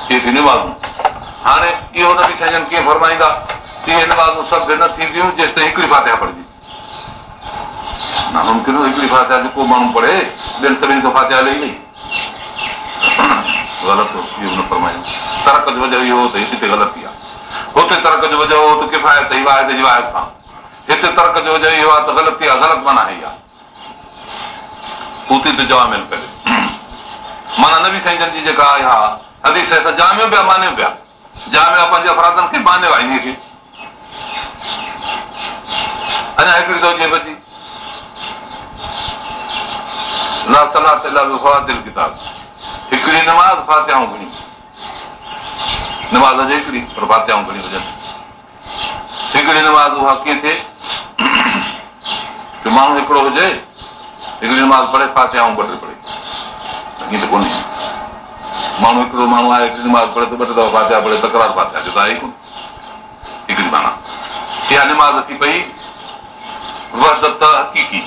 اهي ٿيون نمازون. هاڻي اهو نبي سائين جن ڪيئن فرمائيندا؟ اهي نمازون سڀ نه ٿينديون جيستائين هڪڙي فاتحه پڙهجي. ناممڪن هو هڪڙي فاتحه جو ڪو ماڻهو پڙهي ٻين سڀني کان فاتحه لهي وئي. غلط هو اهو به نه فرمايو. ترڪ جو وجه اهو هو ته هتي غلطي آهي. هتي ترڪ جو وجه هو ته ڪفايت هئي واحد جي واحد سان. هتي ترڪ جو وجه اهو آهي ته غلطي آهي غلط معنيٰ هي آهي. اوتيت جوامع الڪلم معنيٰ نبي سائين جن جي جيڪا اها حديث آهي سا جامع به آهي مانع به آهي جامع آهي پنهنجي افرادن کي مانع آهي انهيء کي اڃا هڪڙي توجيه بچي لا صلاة الا بفواتح الڪتاب هڪڙي نماز فاتحائون گهڻيون نماز هجي هڪڙي پر فاتحائون گهڻيون هجن هڪڙي نماز اها ڪيئن ٿئي جو ماڻهو هڪڙو هجي هڪڙي نماز پڙهي فاتحائون ٻه ٽي پڙهي ائين ته ڪونهي ماڻهو هڪڙو ماڻهو آهي هڪڙي نماز پڙهي ته ٻه ٽي دفعا فاتحا پڙهي تڪرار فاتحا جو ته آهي ڪونه هڪڙي معنيٰ اها نماز ٿي پئي وحدت حقيقي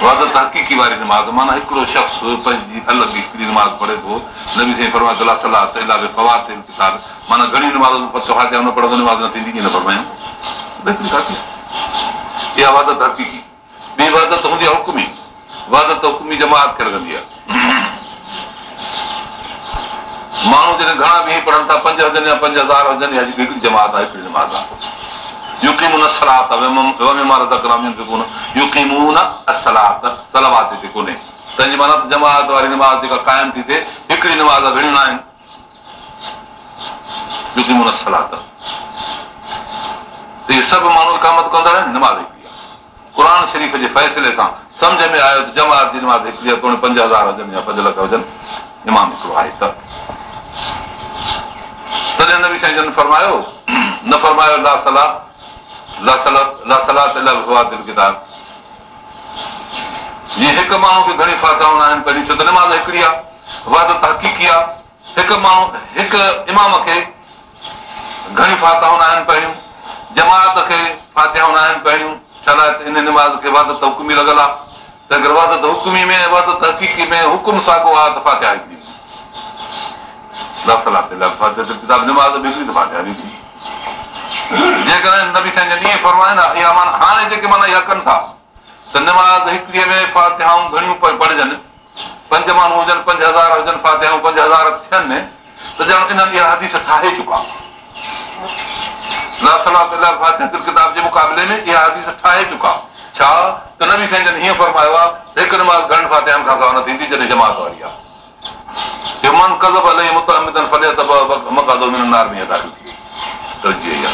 وحدت حقيقي واري نماز معنيٰ هڪڙو شخص پنهنجي الڳ هڪڙي نماز پڙهي ٿو، نبي سائين فرمايو ته لا صلاة الا بفواتح الڪتاب معنيٰ گهڻيون نمازون فاتحه نه پڙهندو نماز نه ٿيندي ائين نه فرمايائون بهتري ڪافي آهي اها وحدت حقيقي ٻي وحدت هوندي آهي حڪمي وحدت حڪمي جماعت کي لڳندي آهي ماڻهو جڏهن گهڻا بيهي پڙهن ٿا پنج هجن يا 5000 هجن يا هڪڙي جماعت آهي هڪڙي نماز آهي يقيمون الصلاة ومما رزقناهم ينفقون يقيمون الصلاة صلوات هتي ڪونهي تنهن جي معنيٰ ته جماعت واري نماز جيڪا قائم ٿي ٿئي هڪڙي نماز گهڻيون نه آهن يقيمون الصلاة اهي سڀ ماڻهو اقامت ڪندڙ آهن نماز هڪڙي آهي قرآن شريف جي فيصلي سان سمجه ۾ آيو ته جماعت جي نماز هڪڙي آهي توڻي 5000 هجن يا 5 لک هجن امام هڪڙو آهي ته تڏهن نبي سائين جن فرمايو نه فرمايو لا صلاة لا صلاة لا صلاة الا بفواتح الڪتاب جيئن هڪ ماڻهو کي گهڻي فاتحائون آهن پڙهي ڇو ته نماز هڪڙي آهي وحدت حقيقي آهي هڪ ماڻهو هڪ امام کي گهڻي فاتحائون آهن پڙهيون جماعت کي فاتحائون ناهن پڙهڻيون، ڇا لاءِ ته ان نماز کي وحدت حڪمي لڳل آهي. تنهن ڪري وحدت حڪمي ۾ وحدت حقيقي ۾ حڪم ساڳيو آهي ته فاتحا هڪڙي ڪتاب نماز به هڪڙي ته فاتحا به هڪڙي. جيڪڏهن نبي سائين جن ائين فرمائن ها، اها معنيٰ هاڻي جيڪي معنيٰ اها ڪن ٿا ته نماز هڪڙيءَ ۾ فاتحائون گهڻيون پڙهجن، پنج ماڻهو هجن 5000 هجن، فاتحائون 5000 ٿين ته ڄڻ انهن اها حديث ٺاهي چڪا. لا صلات الا بفاتحة الڪتاب جي مقابلي ۾ اها حديث ٺاهي چڪا. ڇا ته نبي سائين جن هيئن فرمايو آهي ته هڪ نماز گهڻن فاتحن کان سواءِ نه ٿيندي جڏهن جماعت واري آهي. من ڪذب علي متعمدا فليتبوأ مقعده من النار ۾ داخل ٿي وئي. ترجيح اها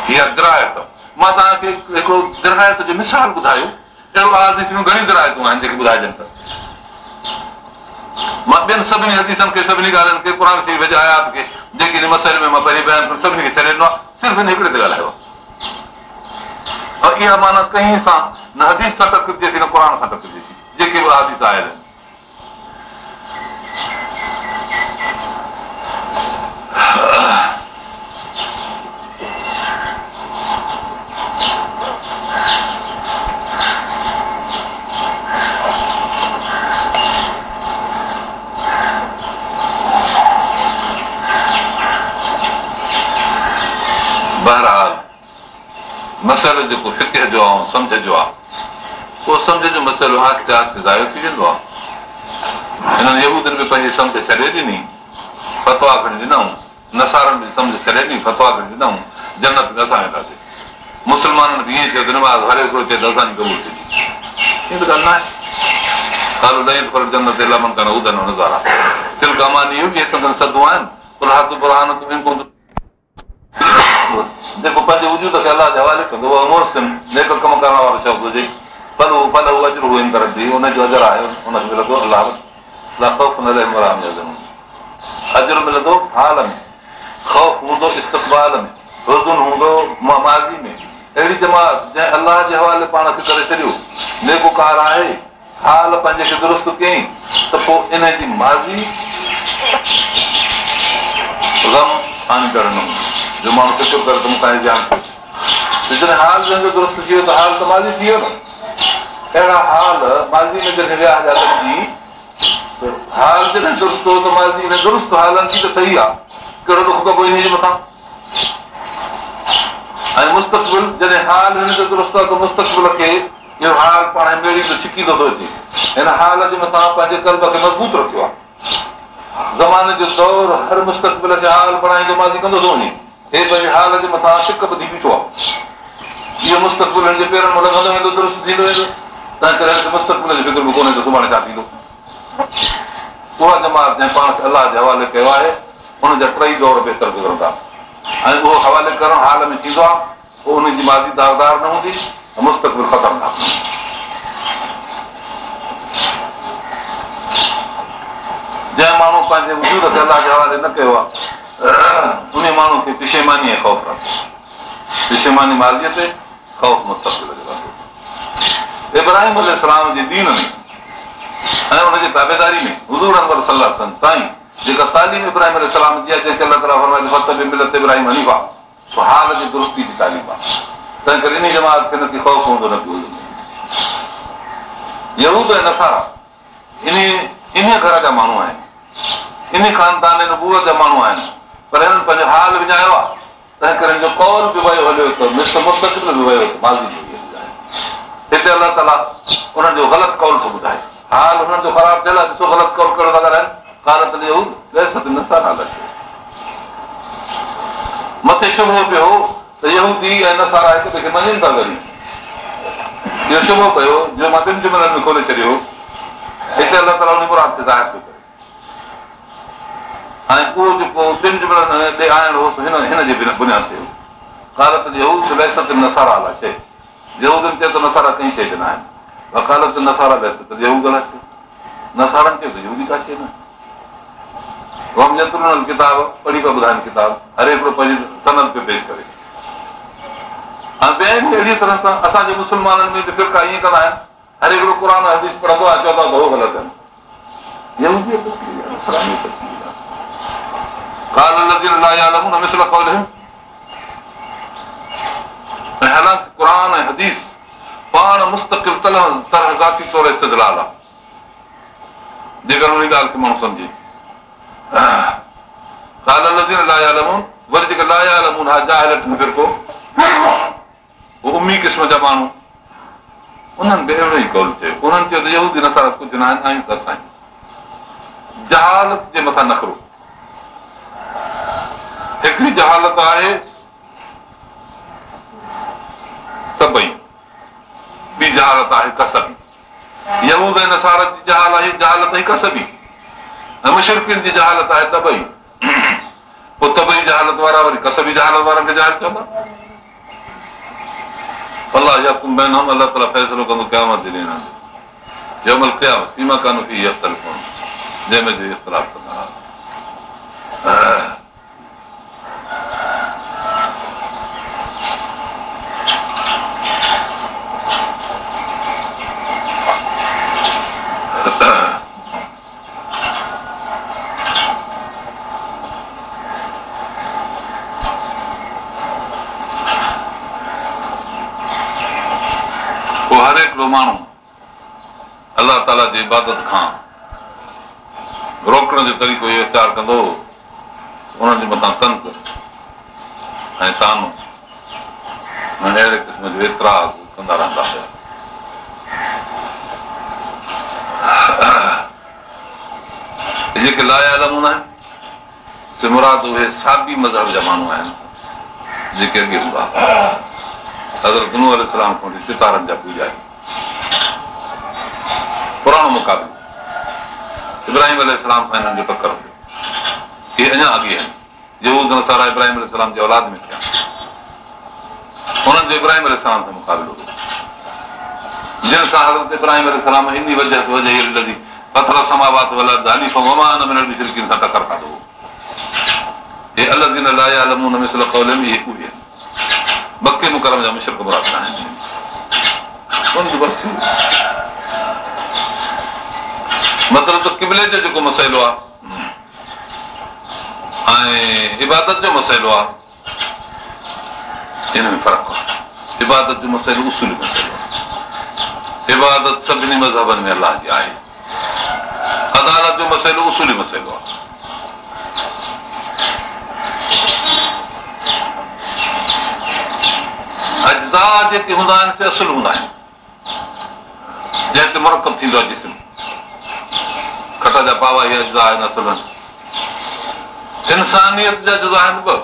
اها درايت. مان توهان کي هڪڙو درايت جو مثال ٻڌايو. اهڙو احاديث ۾ گهڻيون درايتون آهن جيڪي ٻڌائجن ته مان ٻين سڀني حديثن کي، سڀني ڳالهين کي، قرآن شريف جي آيات کي جيڪي هن مسئلي ۾ مان پهرين بيان ڪيو سڀني کي ڇڏي ڏنو آهي، صرف هن هڪڙي تي ڳالهايو آهي. اها معنيٰ ڪنهن سان نه حديث سان ٽڪرجي ٿي نه قرآن سان ٽڪرجي ٿي، جيڪي به حديث آيل آهن. بهرحال مسئلو جيڪو فقه جو آهي سمجهه جو آهي، اهو سمجهه جو مسئلو آهستي آهستي ضايع ٿي ويندو آهي. هنن يهودين به پنهنجي سمجهه ڇڏي ڏني، فتوا کڻي ڏنائون. نصارن به سمجهه ڇڏي ڏني، فتوا کڻي ڏنائون، جنت ۾ اسان وينداسين. مسلمانن به ائين چيو ته نماز هر هڪڙو چئي ته اسان جي قبول ٿيندي. ائين ته ڳالهه نه آهي. قالوا لن يدخل الجنة إلا من كان هودا أو نصارى تلڪ امانيهم، اهي سندن صدون آهن. قل هاتوا برهانڪم إن ڪنتم، جيڪو پنهنجي وجود کي الله جي حوالي ڪندو اهو محسن نيڪ ڪم ڪرڻ وارو شخص هجي، فله اجره عند ربه، ان جو اجر آهي ان کي ملندو الله وٽ. لا خوف عليهم ولا هم يحزنون. اجر ملندو حال ۾، خوف هوندو استقبال ۾، حزن هوندو ماضي ۾. اهڙي جماعت جنهن الله جي حوالي پاڻ کي ڪري ڇڏيو، نيڪوڪار آهي، حال پنهنجي کي درست ڪيائين ته پوءِ ان جي ماضي غم آڻيندڙ نه هوندو. جو ماڻهو فڪر ڪري ته مون کان زيان ٿيو، جڏهن حال جنهن جو درست ٿي ويو ته حال ته ماضي ٿي ويو نه. اهڙا حال ماضي ۾ جڏهن ويا هليا گڏجي، حال جڏهن درست هو ته ماضي ۾ درست حالن جي ته صحيح آهي، ڪهڙو ڏک ڪبو ان جي مٿان. ۽ مستقبل جڏهن حال هن جو درست آهي ته مستقبل کي اهو حال پاڻ ميڙيندو ڇڪيندو ٿو اچي. هن حال جي مٿان پنهنجي قلب کي مضبوط رکيو آهي. زماني جو دور هر مستقبل کي حال بڻائيندو ماضي ڪندو ٿو وڃي. هي پنهنجي حال جي مٿان ٽڪ ٻڌي بيٺو آهي. اهو مستقبل هن جي پيرن مان لنگهندو ويندو، درست ٿيندو ويندو. تنهن ڪري هن کي مستقبل جي فڪر به ڪونهي ته سڀاڻي ڇا ٿيندو. اها جماعت جنهن پاڻ کي الله جي حوالي ڪيو آهي، ان جا ٽئي دور بهتر گذرندا. ۽ اهو حوالي ڪرڻ حال ۾ ٿيندو آهي، پوءِ ان جي ماضي داغدار نه هوندي، مستقبل خطرناڪ نه هوندو. جنهن ماڻهو پنهنجي وجود کي الله جي حوالي نه ڪيو آهي، ان ماڻهو کي پشيماني ۽ خوف رهندو. پشيماني ماضيءَ تي، خوف مستقبل جو رهندو. ابراهيم عليه جي دين ۾ ۽ ان جي تابيداري ۾ حضور انور صلي تائين جيڪا تعليم ابراهيم عليه جي آهي، جنهن کي الله تعاليٰ فرمائي فتبع ملت ابراهيم حنيفا، حال جي درستي جي تعليم آهي. تنهن ڪري ان جماعت کي نه ڪي خوف هوندو نه ڪي حزن. يهود ۽ نصارا ان ان گهر جا ماڻهو آهن، ان خاندان نبوت جا ماڻهو آهن، پر هنن پنهنجو حال وڃايو آهي. تنهن ڪري هن جو قول به ويو هليو ته مستقبل به ويو ته ماضي به ويو. هتي الله تعاليٰ انهن جو غلط قول ٿو ٻڌائي. حال هنن جو خراب ٿيل آهي، ڏسو غلط قول ڪهڙو ٿا ڳالهائن. قالت اليهود ليست النصارى على شيء. مٿي شبهو پيو هو ته يهودي ۽ نصارا هڪ ٻئي کي مڃن ٿا. وري اهو شبهو پيو جو مان ٻن جملن ۾ کولي ڇڏيو. هتي الله تعاليٰ ان مراد کي ظاهر ٿو ڪري ۽ اهو جيڪو ٻن جملن ڏي آڻڻ هو هن هن جي بنياد تي هو. قالت اليهود ليست النصارى على شيء. يهودن چيو ته نصارا ڪنهن شيءِ تي نه آهن. وقالت النصارى ليست اليهود على شيء. نصارن چيو ته يهودي ڪا شيءِ نه آهي. وهم يتلون الڪتاب، پڙهي پيا ٻڌائن ڪتاب، هر هڪڙو پنهنجي سند پيو پيش ڪري. ۽ ٻين اهڙيءَ طرح سان اسان جي مسلمانن ۾ به فرقا ائين ڪندا آهن، هر هڪڙو قرآن حديث پڙهندو آهي، چوندا ته هو غلط آهن. قال الذين لا يعلمون مثل قولهم. ۽ حالانڪ قرآن ۽ حديث پاڻ مستقل طرح ذاتي طور استدلال آهي، جيڪر انهي ڳالهه کي ماڻهو سمجهي. قال الذين لا يعلمون وري جيڪي لا يعلمون ها جاهل ٽيون فرقو هو امي قسم جا ماڻهو انهن به اهڙو ئي قول چيو. انهن چيو ته يهودي نصارا ڪجهه نه آهن، آهيون ته اسان آهيون. جهالت جي مٿان نخرو. هڪڙي جهالت آهي طبعي، ٻي جهالت آهي ڪسبي. يهود ۽ نصارا جي جهالت آهي جهالت آهي ڪسبي ۽ مشرڪين جي جهالت آهي طبعي. پوء طبعي جهالت وارا وري ڪسبي جهالت وارن کي جاهل چوندا. فالله يحڪم بينهم الله تعاليٰ فيصلو ڪندو قيامت جي ڏينهن انهن جو يوم القيامة فيما ڪانوا فيه يختلفون جنهن ۾ جو اختلاف ڪندا هئا. پوء هر هڪڙو ماڻهو الله تعاليٰ جي عبادت کان روڪڻ جو طريقو اهو اختيار ڪندو هو ته انهن جي مٿان طنز ۽ طعنو ۽ اهڙي قسم جو اعتراض ڪندا رهندا هيا. جيڪي لا يعلمون آهن سي مراد اهي صابي مذهب جا ماڻهو آهن جيڪي اڳي هوندا هئا. حضرت نوح عليه السلام کان وٺي ستارن جا پوڄاري پراڻو مقابلو ابراهيم عليه السلام سان هنن جو ٽڪر ٿيو. اهي اڃا اڳي آهن. يهود نصارا ابراهيم عليه السلام جي اولاد ۾ ٿيا. انهن جو ابراهيم عليه السلام سان مقابلو هو. جن سان حضرت ابراهيم عليه السلام اني وجهت وجهي للذي فطر السماوات والارض حنيفا وما انا من المشرڪين سان ٽڪر کاڌو هو. هي الذين لا يعلمون مثل قولهم اهي اهي آهن. مڪي مڪرم جا مشرڪ مراد نه آهن. ان جو بس ٿي ويو. مطلب ته قبلي جو جيڪو مسئلو آهي ۽ عبادت جو مسئلو آهي ان ۾ فرق آهي. عبادت جو مسئلو اصولي مسئلو آهي. عبادت سڀني مذهبن ۾ الله جي آهي. عدالت جو مسئلو اصولي مسئلو آهي. اجزا جيڪي هوندا آهن سي اصل هوندا آهن. جنهن تي مرڪب ٿيندو آهي جسم. کٽ جا پاوا اهي اجزا آهن اصل آهن. انسانيت جا جزا آهن ٻه.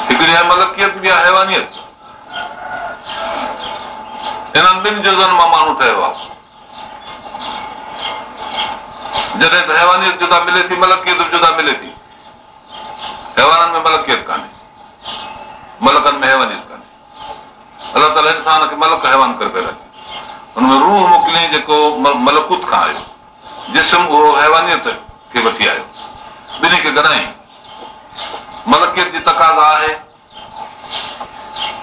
هڪڙي آهي ملڪيت ٻي آهي حيوانيت. انهن ٻن جزن مان ماڻهو ٺهيو آهي. جڏهن ته حيوانيت جدا ملي ٿي ملڪيت به جدا ملي ٿي. حيوانن ۾ ملڪيت ڪانهي، ملڪن ۾ حيوانيت ڪانهي. الله تعاليٰ انسان کي ملڪ حيوان ڪري پيدا ڪيو، ان ۾ روح موڪليائين جيڪو ملڪوت کان آيو، جسم اهو حيوانيت کي وٺي آيو، ٻنهي کي گڏائين. ملڪيت جي تقاضا آهي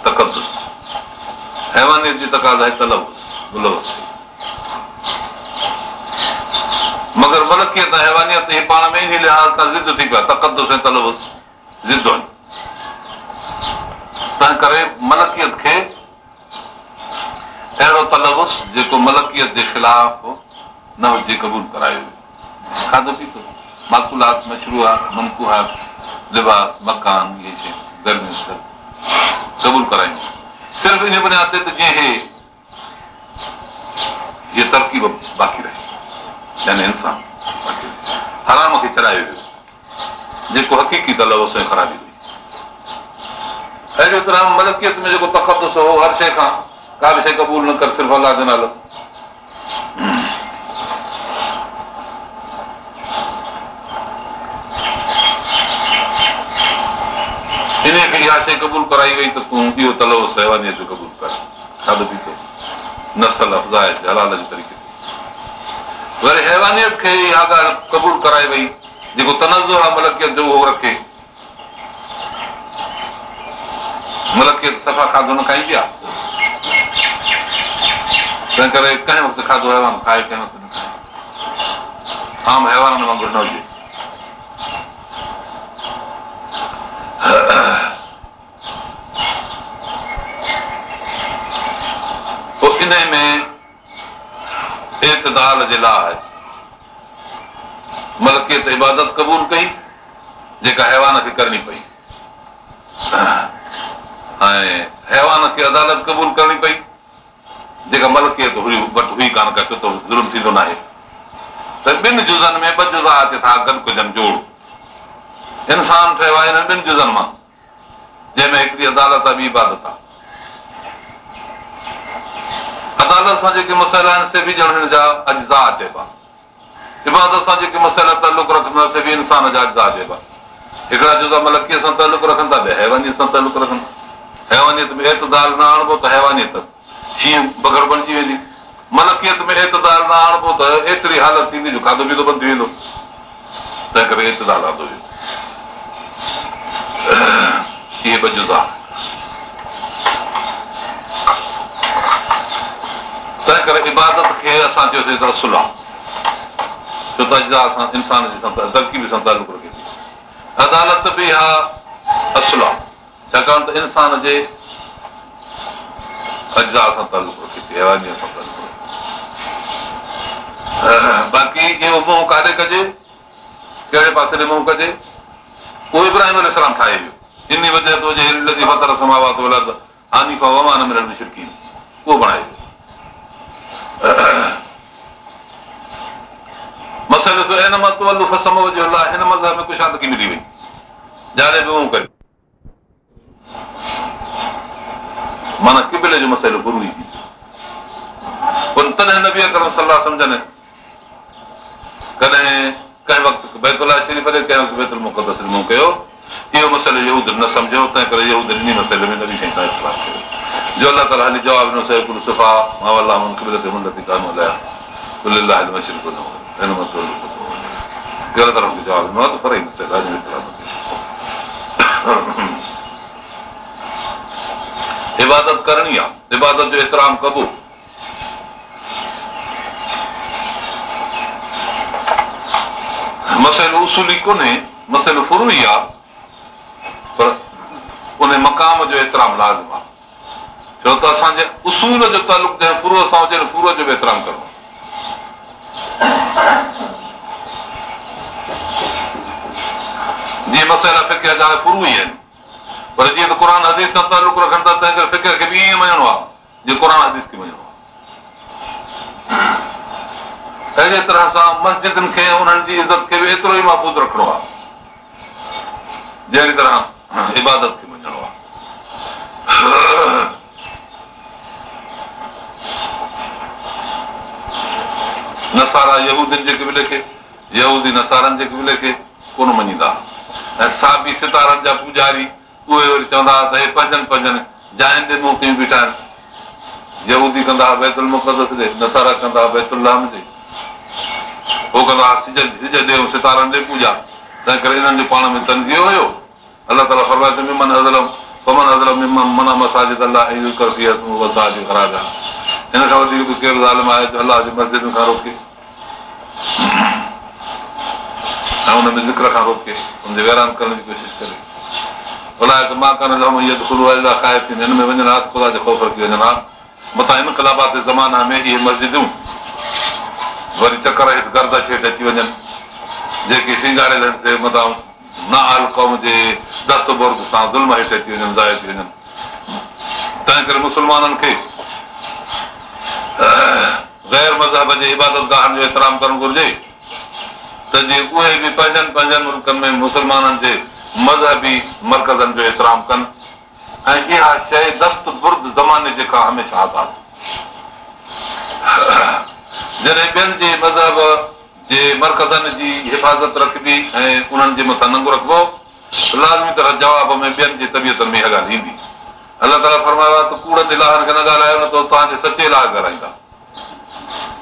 تقدس، حيوانيت جي تقاضا آهي تلوث، ملوث ٿي. مگر ملڪيت ۽ حيوانيت هي پاڻ ۾ انهي لحاظ سان ضد ٿي پيا، تقدس ۽ تلوث ضد آهن. تنهن ڪري ملڪيت کي اهڙو تلوث جيڪو ملڪيت جي خلاف نه هجي قبول ڪرايو ويو. کاڌو پيتو، ماڪولات، مشروهات، منڪوحات، لباس، مڪان اهي شيون گرميون سرد قبول ڪرايون صرف انهي بنياد تي ته جيئن هي هيء ترڪيب باقي رهي يعني انسان باقي رهي. حرام کي ڇڏايو ويو جيڪو حقيقي تلوث ۽ خرابي هئي. اهڙيء طرح ملڪيت ۾ جيڪو تقدس هو هر شيء کان ڪا به شيء قبول نه ڪر صرف الله جو نالو. انهيء کي اها شيء قبول ڪرائي وئي ته تون اهو تلوث حيوانيت جو قبول ڪر، کاڌو پيتو، نسل افزائش حلال جي طريقي تي. وري حيوانيت کي اها ڳالهه قبول ڪرائي وئي، جيڪو تنزه آهي ملڪيت جو اهو رکي. ملڪيت صفا کاڌو نه کائيندي آهي، تنهن ڪري ڪنهن وقت کاڌو حيوان کائي ڪنهن وقت نه کائي. عام حيوانن وانگر نه هجي. پوء انهي ۾ اعتدال جي لاء ملڪيت عبادت قبول ڪئي جيڪا حيوان کي ڪرڻي پئي ۽ حيوان کي عدالت قبول ڪرڻي پئي جيڪا ملڪيت هئي وٽ هئي ڪانه ڪا ڇو ته ظلم ٿيندو ناهي ته ٻن جزن ۾ ٻه جزا اچي ٿا گڏ ڪجن جوڙ انسان ٺهيو آهي انهن ٻن جزن مان جنهن ۾ هڪڙي عدالت آهي ٻي عبادت آهي. عدالت سان جيڪي مسئلا آهن سي به ڄڻ هن جا اجزا چئبا. عبادت سان جيڪي مسئلا تعلق رکن ٿا سي به انسان جا اجزا چئبا. هڪڙا جزا ملڪيت سان تعلق رکن ٿا ٻيا حيوانيت سان تعلق رکن ٿا. حيوانيت ۾ اعتدال نه آڻبو ته حيوانيت شينهن بگهڙ بڻجي ويندي. ملڪيت ۾ اعتدال نه آڻبو ته ايتري حالت ٿيندي جو کاڌو پيتو بند ٿي ويندو. تنهن ڪري اعتدال آندو ويو. اهي ٻه جزا. تنهن ڪري عبادت کي اسان چيوسين ته اصل آهي. ڇو ته اجزا سان انسان جي سان ترڪيب سان تعلق رکي ٿي. عدالت به اها اصل آهي. ڇاڪاڻ ته انسان جي اجزاء سان تعلق رکي ٿي، حيوانيت سان تعلق رکي ٿي. باقي اهو منهن ڪاڏي ڪجي، ڪهڙي پاسي ڏي منهن ڪجي، اهو ابراهيم عليه السلام ٺاهي ويو. اني وجهت وجهي للذي فطر السماوات والارض حنيفا وما انا من المشرڪين اهو بڻائي ويو. مسئلو ته اينما تولوا فثم وجه الله هن مذهب ۾ ڪشادگي ملي وئي. جاڏي به منهن ڪريو. معنيٰ قبلي جو مسئلو فروعي ٿي پيو. پر تڏهن نبي اڪرم صلي الله عليه وسلم جن ڪڏهن ڪنهن وقت بيت الله شريف ڏي ڪنهن وقت بيت المقدس ڏي منهن ڪيو. اهو مسئلو يهود نه سمجهيو، تنهن ڪري يهود انهي مسئلي ۾ نبي سائين سان اختلاف ڪيو جو الله تعاليٰ هلي جواب ڏنو سيقول السفهاء ما ولاهم عن قبلتهم التي ڪانوا عليها قل لله المشرق والمغرب اينما تولوا فثم وجه الله الله تعاليٰ جواب ڏنو آهي ته فرعي مسئلو آهي جنهن ۾ اختلاف نه ٿي عبادت ڪرڻي آهي عبادت جو احترام ڪبو مسئلو اصولي ڪونهي مسئلو فروعي آهي پر ان مقام جو احترام لازم آهي ڇو ته اسان جي اصول جو تعلق جنهن فروع سان هجي ان فروع جو به احترام ڪرڻو آهي. جيئن مسئلا فقه جا فروعي آهن پر جيئن ته قرآن حديث سان تعلق رکن ٿا تنهن ڪري فقه کي به ائين مڃڻو آهي جيئن قرآن حديث کي مڃڻو آهي. اهڙيء طرح سان مسجدن کي ۽ انهن جي عزت کي به ايترو ئي محفوظ رکڻو آهي جهڙي طرح عبادت کي مڃڻو آهي. نصارا يهودين جي قبلي کي، يهودي نصارن جي قبلي کي ڪونه مڃيندا ۽ صابي ستارن جا پوڄاري اهي وري چوندا ها ته هي پنهنجن پنهنجن جاين ڏي منهن ڪيون بيٺا آهن. يهودي ڪندا ها بيت المقدس ڏي، نصارا ڪندا ها بيت اللحم ڏي. هو ڪندا ها سج سج ڏي ۽ ستارن ڏي پوڄا. تنهنڪري انهن جو پاڻ ۾ تنزيع هيو. الله تعاليٰ فرمائي ٿو ممن اظلم فمن اظلم ممن منع مساجد الله ان يذڪر فيها اسمه وسعي في خرابها هن کان وڌيڪ به ڪير ظالم آهي جو الله جي مسجدن کان روڪي ۽ ان ۾ ذڪر کان روڪي ان جي ويران ڪرڻ جي ڪوشش ڪري اولئڪ ما ڪان لهم ان يدخلوها الا خائفين هن ۾ وڃن ها ته خدا جو خوف رکي وڃن ها متان انقلابات زمانه ۾ اهي مسجدون وري چڪر هيٺ گردش هيٺ اچي وڃن جيڪي سينگاريل آهن سي متان نااهل قوم جي دست برد سان ظلم هيٺ اچي وڃن ضايع ٿي وڃن تنهن ڪري مسلمانن کي غير مذهب جي عبادت گاهن جو احترام ڪرڻ گهرجي ته جيئن اهي به پنهنجن پنهنجن ملڪن ۾ مسلمانن جي مذهبي مرڪزن جو احترام ڪن ۽ اها شيء دست برد زماني جي کان هميشه آزاد جڏهن ٻين جي مذهب جي مرڪزن جي حفاظت رکبي ۽ انهن جي مٿان ننگ رکبو ته لازمي طرح جواب ۾ ٻين جي طبيعتن ۾ اها ڳالهه ايندي. الله تعاليٰ فرمايو آهي ته ڪوڙن الهن کي نه ڳالهايو نه ته هو توهان جي سچي اله کي ڳالهائيندا.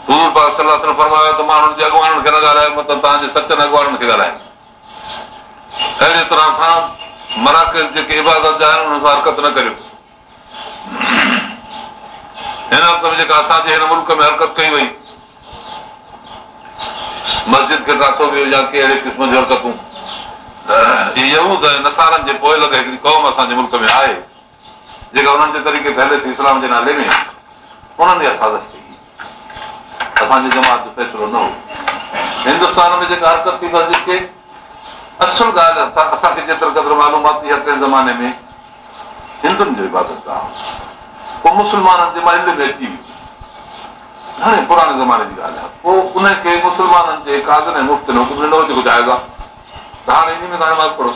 حضور پاڪ صلي الله عليه وسلم فرمايو آهي ته ماڻهن جي اڳواڻن کي نه ڳالهايو متان توهان جي سچن اڳواڻن کي ڳالهائين. اهڙيء طرح سان مراڪز جيڪي عبادت جا آهن انهن سان حرڪت نه ڪريو. هن وقت ۾ جيڪا اسان جي هن ملڪ ۾ حرڪت ڪئي وئي، مسجد کي ڊاٿو ويو يا ڪي اهڙي قسم جون حرڪتون، اهي يهود ۽ نصارن جي پوئلڳ هڪڙي قوم اسان جي ملڪ ۾ آهي، جيڪا انهن جي طريقي تي هلي ٿي اسلام جي نالي ۾، انهن اها سازش ڪئي. اسان جي جماعت جو فيصلو نه هو. هندستان ۾ جيڪا حرڪت ٿي مسجد کي اصل ڳالهه اسان کي جيتري قدر معلومات اها ڪنهن زماني ۾ هندن جو عبادت گاهه هو. پوء مسلمانن جي محلي ۾ اچي ويو. گهڻي پراڻي زماني جي ڳالهه آهي. پوء ان کي مسلمانن جي قاضين ۽ مفتين حڪم ڏنو جيڪو جائز آهي ته هاڻي انهي ۾ توهان نماز پڙهو.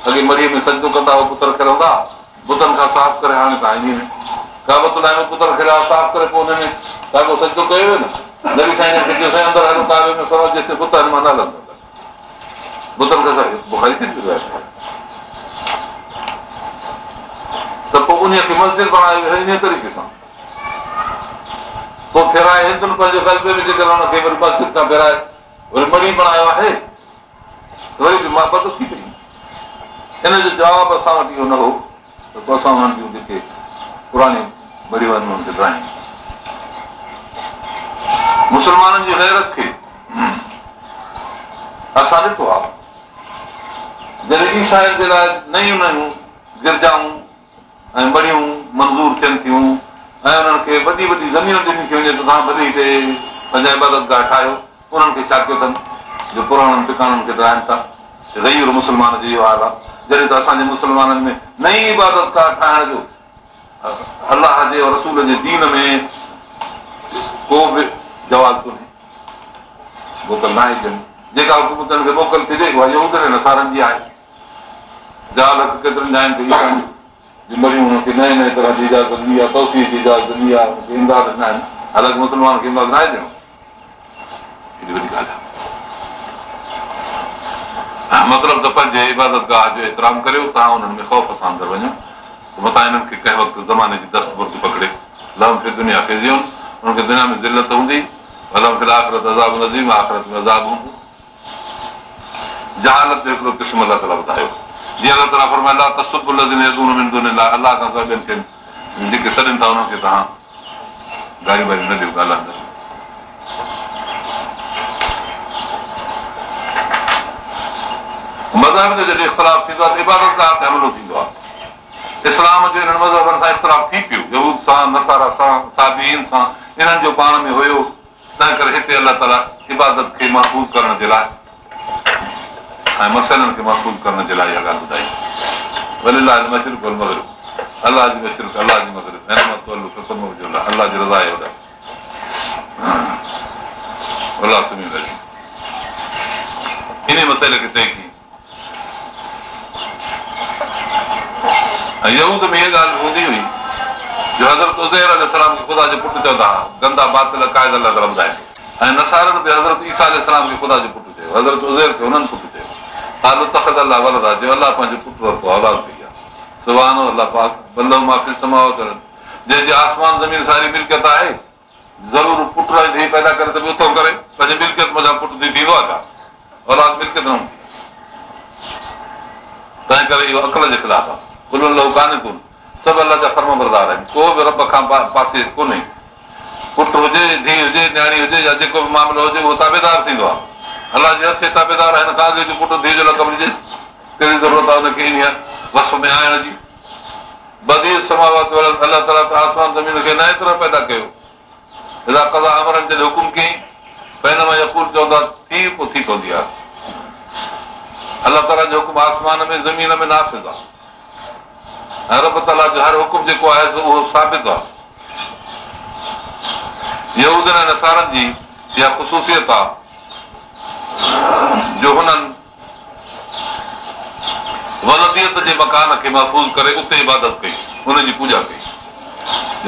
اڳي مڙهيء ۾ سجدو ڪندا هئا بت رکيل هوندا ها، بتن کان صاف ڪري هاڻي توهان انهي ۾ ڪعبة الله ۾ بت رکيل هئا صاف ڪري پوء انهي ۾ ساڳو سجدو ڪيو ويو نه. نبي سائين جن کي چيو سائين اندر هلو ڪعبي ۾ سوا جيسين بت آهن مان نه هلندس اندر. بتن کان صاف بخاري شريف جي روايت آهي. ته پوء انهي کي مسجد بڻايو ويو انهي طريقي سان. پوء ڦيرائي هندن پنهنجي غلبي ۾ جيڪڏهن ان کي وري مسجد کان ڦيرائي وري مڙهي بڻايو آهي ته وري به معبد ٿي پئي. ان جو جواب اسان وٽ اهو نه هو ته پوء اسان انهن جون جيڪي پراڻيون مڙهيون آهن انهن کي ڊاهيون. مسلمانن جي غيرت کي اسان ڏٺو آهي جڏهن عيسائين جي لاء نيون نيون گرجائون ۽ مڙهيون منظور ٿين ٿيون ۽ انهن کي وڏي وڏي زمين ڏني ٿي وڃي ته توهان ڀلي هتي پنهنجا عبادت گاهه ٺاهيو، انهن کي ڇا ڪيو اٿن جو پراڻن ٽڪاڻن کي ڊاهن ٿا. غيور مسلمان جو اهو حال آهي، جڏهن ته اسان جي مسلمانن ۾ نئين عبادت گاهه ٺاهڻ جو الله جي رسول جي دين ۾ ڪو به جواز ڪونهي، موڪل ناهي ڏني. جيڪا حڪومت کي موڪل ٿي ڏئي اها يهودين ۽ نصارن جي آهي. جال حق ڪيترن جاين تي عيسائين جون مڙهيون انهن کي نئين نئين طرح جي اجازت ڏني آهي، توسيع جي اجازت ڏني آهي، انهن کي امداد ڏنا آهن، حالانڪه مسلمانن کي امداد ناهي ڏنو. هيڏي وڏي ڳالهه آهي. مطلب ته پنهنجي عبادت گاهه جو احترام ڪريو، توهان انهن ۾ خوف سان اندر وڃو ته متان انهن کي ڪنهن وقت زماني جي دست برد پڪڙي. لهم في الدنيا خزي انهن کي دنيا ۾ ذلت هوندي، ولهم في الاخرة عذاب عظيم آخرت ۾ عذاب هوندو. جهالت جو هڪڙو قسم الله تعاليٰ ٻڌايو، جيئن الله تعاليٰ فرمايو لا تسبوا الذين يدعون من دون الله الله کان سواء ٻين کي جيڪي سڏين ٿا انهن کي توهان گاريون واريون نه ڏيو ڳالهائيندڙ مذهب جو جڏهن اختلاف ٿيندو آهي ته عبادت گاهه تي حملو ٿيندو آهي اسلام جو انهن مذهبن سان اختلاف ٿي پيو يهود سان نصارا سان صابئين سان انهن جو پاڻ ۾ هيو تنهن ڪري هتي الله تعاليٰ عبادت کي محفوظ ڪرڻ جي لاء ۽ مسئلن کي محفوظ ڪرڻ جي لاء اها ڳالهه ٻڌائي. ولله المشرق والمغرب الله جي مشرق الله جي مغرب اينما تولوا فثم وجه الله الله جي رضا آهي هوڏانهن. والله سميع عليم انهي مسئلي کي طئي ڪيئي. ۽ يهود ۾ هيء ڳالهه به هوندي هئي جو حضرت عزير عليه السلام کي خدا جو پٽ چوندا ها، گندا باطل عقائد الله تعاليٰ ٻڌائي ٿو. ۽ نصارن به حضرت عيسيٰ عليه السلام کي خدا جو پٽ چيو، حضرت عزير کي هنن پٽ چيو. قالوا اتخذ الله ولدا چيو الله پنهنجو پٽ ورتو آهي، اولاد ڪئي آهي. سبحانه الله پاڪ بل له ما في السماوات والارض جنهن جي آسمان زمين ساري ملڪيت آهي. ضرور پٽ ۽ ڌيء پيدا ڪري ته به اتان ڪري، پنهنجي ملڪيت منجهان پٽ ڌيء ٿيندو آهي ڇا؟ اولاد ملڪيت نه هوندي آهي. تنهن ڪري اهو عقل جي خلاف آهي. ڪل له قانتون سڀ الله جا فرمانبردار آهن، ڪو به رب کان پاسي ڪونهي. پٽ هجي، ڌيء هجي، نياڻي هجي يا جيڪو به معاملو هجي اهو تابعدار ٿيندو آهي. الله جي هر شيء تابعدار آهي، هن کان اڳي جو پٽ ڌيء جو لقب ڏجيس، ڪهڙي ضرورت آهي ان کي انهيء وصف ۾ آڻڻ جي؟ بديع السماوات والارض الله تعاليٰ ته آسمان زمين کي نئين طرح پيدا ڪيو. اذا قضيٰ امرا جڏهن حڪم ڪيائين فانما يقول چوندو آهي ٿي پوء ٿي پوندي آهي. الله تعاليٰ جو حڪم آسمان ۾ زمين ۾ نافذ آهي ۽ رب تعاليٰ جو هر حڪم جيڪو آهي سو اهو ثابت آهي. يهودين ۽ نصارن جي اها خصوصيت آهي جو هنن ولديت جي مڪان کي محفوظ ڪري اتي عبادت ڪئي، ان جي پوڄا ڪئي.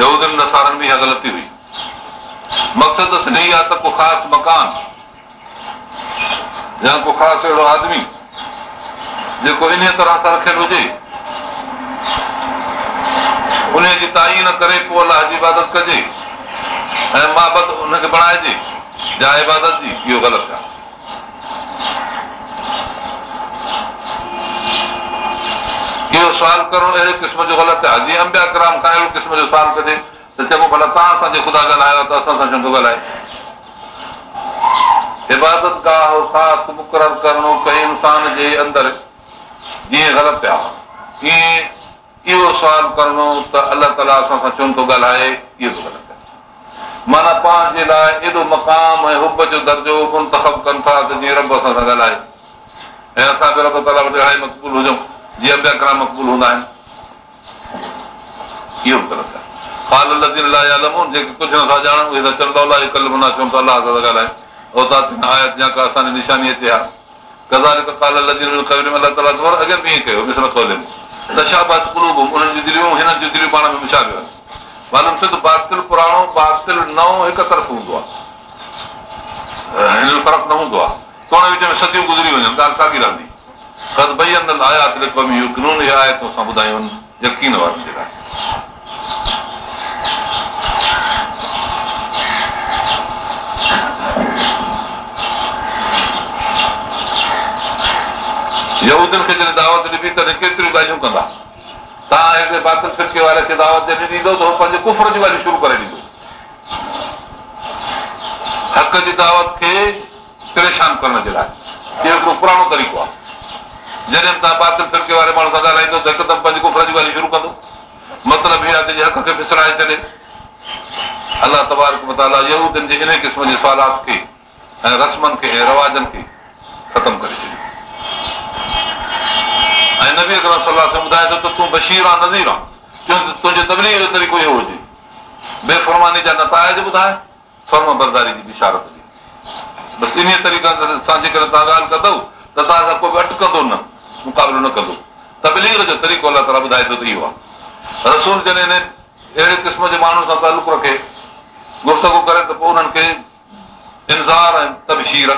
يهودين نصارن ۾ اها غلطي هئي. مقصد اصل هي آهي ته ڪو خاص مڪان يا ڪو خاص اهڙو آدمي جيڪو انهيء طرح سان رکيل هجي، انهيء جي تعين ڪري پوء الله جي عبادت ڪجي ۽ معبد ان کي بڻائجي جاء عبادت جي، اهو غلط آهي. اهو سوال ڪرڻ اهڙي قسم جو غلط آهي، جيئن انبياء ڪرام کان اهڙو قسم جو سوال ڪجي ته چڱو ڀلا توهان سان جي خدا ڳالهايو آهي ته اسان سان ڇو نٿو ڳالهائي؟ عبادت گاهه خاص مقرر ڪرڻو ڪنهن انسان جي اندر جيئن غلط آهي، ائين اهو سوال ڪرڻو ته الله تعاليٰ اسان سان ڇو نٿو ڳالهائي، اهو به غلط آهي. معنيٰ پنهنجي لاءِ ايڏو مقام ۽ حب جو درجو منتخب ڪن ٿا ته جيئن رب اسان سان ڳالهائي ۽ اسان به رب تعاليٰ وٽ اهڙا ئي مقبول هجون جيئن انبيا ڪرام مقبول هوندا آهن. اهو به غلط آهي. قال الذين لا يعلمون جيڪي ڪجهه نٿا ڄاڻن اهي ٿا چون لولا يڪلمنا ڇو نٿو الله اسان سان ڳالهائي او تاتينا آيت يا ڪا اسان ڏي نشاني اچي ها. ڪذالڪ قال الذين من قبلهم الله تعاليٰ ٿو فرمائي اڳين به ائين ڪيو مثل قولهم تشابهت قلوبهم انهن جون دليون هنن جون دليون پاڻ ۾ مشابه آهن. معلوم ٿيو ته باطل پراڻو باطل نئون هڪ طرف هوندو آهي هن ۾ فرق نه هوندو آهي توڻي وچ ۾ صديون گذري وڃن ڳالهه ساڳي رهندي. قد بينا الآيات لقوم يوقنون اهي آيتون اسان ٻڌايون آهن يقين وارن جي لاء. يهودين کي جڏهن دعوت ڏبي تڏهن ڪيتريون ڳالهيون ڪندا. توهان هڪڙي باطل فرقي واري کي دعوت جڏهن ڏيندؤ ته هو پنهنجي ڪفر جون ڳالهيون شروع ڪري ڏيندو. حق جي دعوت کي پريشان ڪرڻ جي لاء اهو هڪڙو پراڻو طريقو آهي. جڏهن به توهان باطل فرقي واري ماڻهو سان ڳالهائيندؤ ته هڪدم پنهنجي ڪفر جون ڳالهيون شروع ڪندو. مطلب هي آهي ته جيئن حق کي ڦسلائي ڇڏي. الله تبارڪ وتعاليٰ يهودين جي انهي قسم جي سوالات کي ۽ رسمن کي ۽ رواجن کي ختم ڪري ڇڏيو ۽ نبي اڪرم صلي الله عليه وسلم ٻڌائي ٿو ته تون بشير آن نذير آن، تنهنجي تبليغ جو طريقو اهو هجي. بي فرماني جا نتائج ٻڌاء. فرمانبرداري جي بشارت ڏي. بس انهيء طريقي سان جيڪڏهن توهان ڳالهه ڪندؤ ته توهان سان ڪو به اٽڪندو نه، مقابلو نه ڪندو. تبليغ جو طريقو الله تعاليٰ ٻڌائي ٿو ته اهو آهي. رسول جڏهن انهن اهڙي قسم جي ماڻهن سان تعلق رکي گفتگو ڪري ته پوء انهن کي انذار ۽ تبشير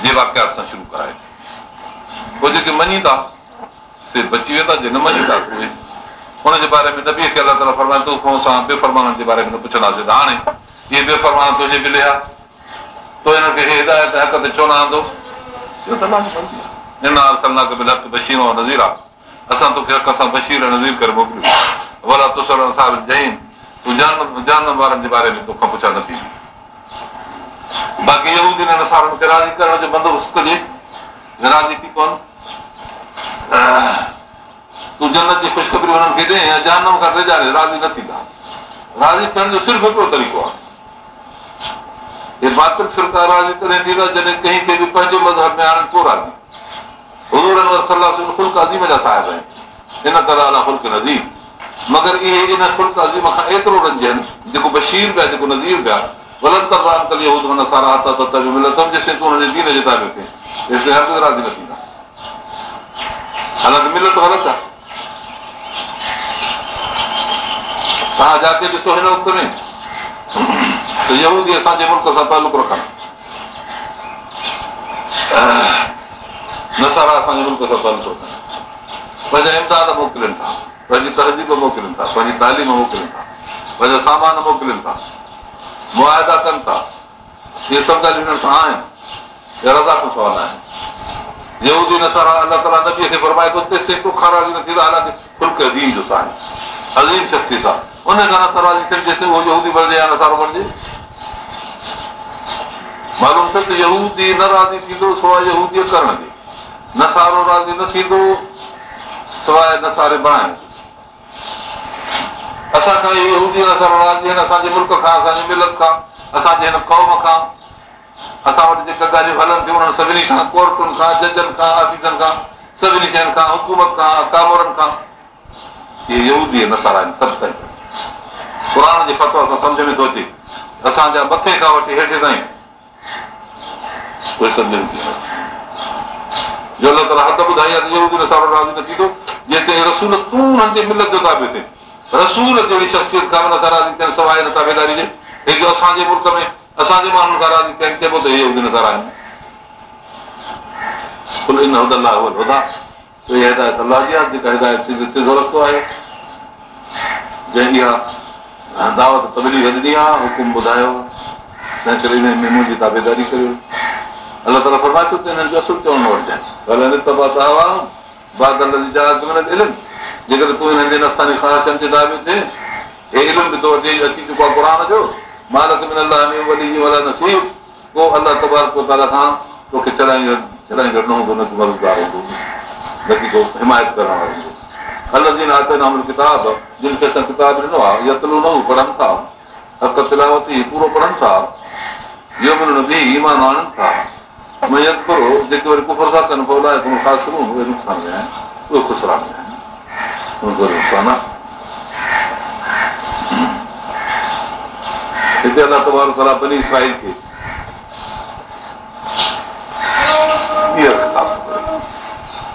جي واقعات سان شروع ڪرائي. پوء جيڪي مڃيندا سي بچي ويندا، جي نه مڃيندا ته اهي ان جي باري ۾ نبيء کي الله تعاليٰ فرمائي ٿو، تو اسان بي فرمانن جي باري ۾ نه پڇنداسين ته هاڻي اهي بي فرمان تنهنجي بلي ها، تو هنن کي هي هدايت حق تي ڇو نه آندو؟ اهو ته الله جي مرضي آهي. انا ارسلناڪ بالحق بشيرا ونذيرا اسان توکي حق سان بشير ۽ نذير ڪري موڪليو. ولا تسئل عن اصحاب الجحيم تون جهنم وارن جي باري ۾ توکان پڇا نه ٿيندي. باقي يهودين ۽ نصارن کي راضي ڪرڻ جو بندوبست ڪجي. راضي ٿي پون. تون جنت جي خوشخبري هنن کي ڏي يا جهنم کان ڊيڄاري راضي نه ٿيندا. راضي ٿيڻ جو صرف هڪڙو طريقو آهي. هي باطل فرقا راضي تڏهن ٿيندا جڏهن ڪنهن کي به پنهنجي مذهب ۾ آڻن پوء راضي. حضور انور صلي الله عليه وسلم خلق عظيم جا صاحب آهن. انڪ لعليٰ خلق عظيم مگر اهي ان خلق عظيم کان ايترو رنجن جيڪو بشير به آهي جيڪو نذير به آهي. ولن ترضيٰ عنڪ اليهود والنصاريٰ حتيٰ تتبع ملتهم جيسين تون انهن جي دين جي تابع ٿئين تيسين هرگز راضي نه ٿيندا. حالانڪه ملت غلط آهي. توهان جاچي ڏسو هن وقت ۾ ته يهودي اسان جي ملڪ سان تعلق رکن، نصارا اسان جي ملڪ سان تعلق رکن، پنهنجا امداد موڪلين ٿا، پنهنجي تهذيب موڪلين ٿا، پنهنجي تعليم موڪلين ٿا، پنهنجا سامان موڪلين ٿا، معاهدا ڪن ٿا. اهي سڀ ڳالهيون هنن سان آهن يا رضا کان سواء نه آهن. يهودي نصارا الله تعاليٰ نبيء کي فرمائي ٿو تيستائين تو کان راضي نه ٿيندا حالانڪه خلق عظيم جو صاحب عظيم شخصيت آهي ان کان نٿا راضي ٿين جيستائين اهو يهودي بڻجي يا نصارو بڻجي. معلوم ٿيو ته يهودي نه راضي ٿيندو سواء يهودي ڪرڻ جي نصارو راضي نه ٿيندو سواء نصاري بڻائڻ جي. اسان کان اهي يهودي ۽ نصارا راضي آهن، اسان جي ملڪ کان، اسان جي ملت کان، اسان جي هن قوم کان، اسان وٽ جيڪا ڳالهيون هلن ٿيون انهن سڀني کان، ڪورٽن کان، ججن کان، آفيسن کان، سڀني شين کان، حڪومت کان، ڪامورن کان. اهي يهودي ۽ نصارا آهن سڀ تائين. قرآن جي فتويٰ سان سمجهه ۾ ٿو اچي اسان جا مٿي کان وٺي هيٺ تائين اهي سڀ يهودي آهن. جو الله تعاليٰ حد ٻڌائي آهي ته يهودي نصارو راضي نه ٿيندو جيستائين رسول تون انهن جي ملت جو تابع ٿئين. رسول جهڙي شخصيت کان به نٿا راضي ٿين سواء هن تابعداري جي. هي جو اسان جي ملڪ ۾ اسان جي ماڻهن کان راضي ٿين چئبو ته هي يهودي نصارا آهن. قل ان هدي الله هو الهديٰ اها هدايت الله جي آهي جيڪا هدايت سڌو سڌو رستو آهي جنهن اها دعوت تبليغ ڏني آهي حڪم ٻڌايو تنهن ڪري انهن ۾ منهنجي تابعداري ڪريو الله تعاليٰ فرمائي ٿو ته انهن جو اصل چوڻ نه وٺجانء ولئن اتبعت اهواءهم بعد الذي جاءڪ من العلم جيڪڏهن تون انهن جي نفساني خواهشن جي تابع ٿئين هي علم به تو وٽ اچي چڪو آهي قرآن جو ما لڪ من الله من ولي ولا نصير. ڪو الله تبارڪ و تعاليٰ کان توکي ڇڏائيندڙ نه هوندو، نه ڪو مددگار هوندو، نه ڪي ڪو حمايت ڪرڻ وارو هوندو. الذين آتيناهم الڪتاب، جن کي اسان ڪتاب ڏنو آهي، يتلونه، پڙهن ٿا، حق تلاوته، پورو پڙهن ٿا، يؤمنون به، ايمان آڻن ٿا، ومن يڪفر، جيڪي وري ڪفر ٿا ڪن، فاولئڪ هم الخاسرون، اهي نقصان ۾ آهن، اهي خسران ۾ آهن، انهن کي وري نقصان آهي. هتي الله تبارڪ وتعاليٰ بني اسرائيل کي ٻيهر خطاب ٿو ڪري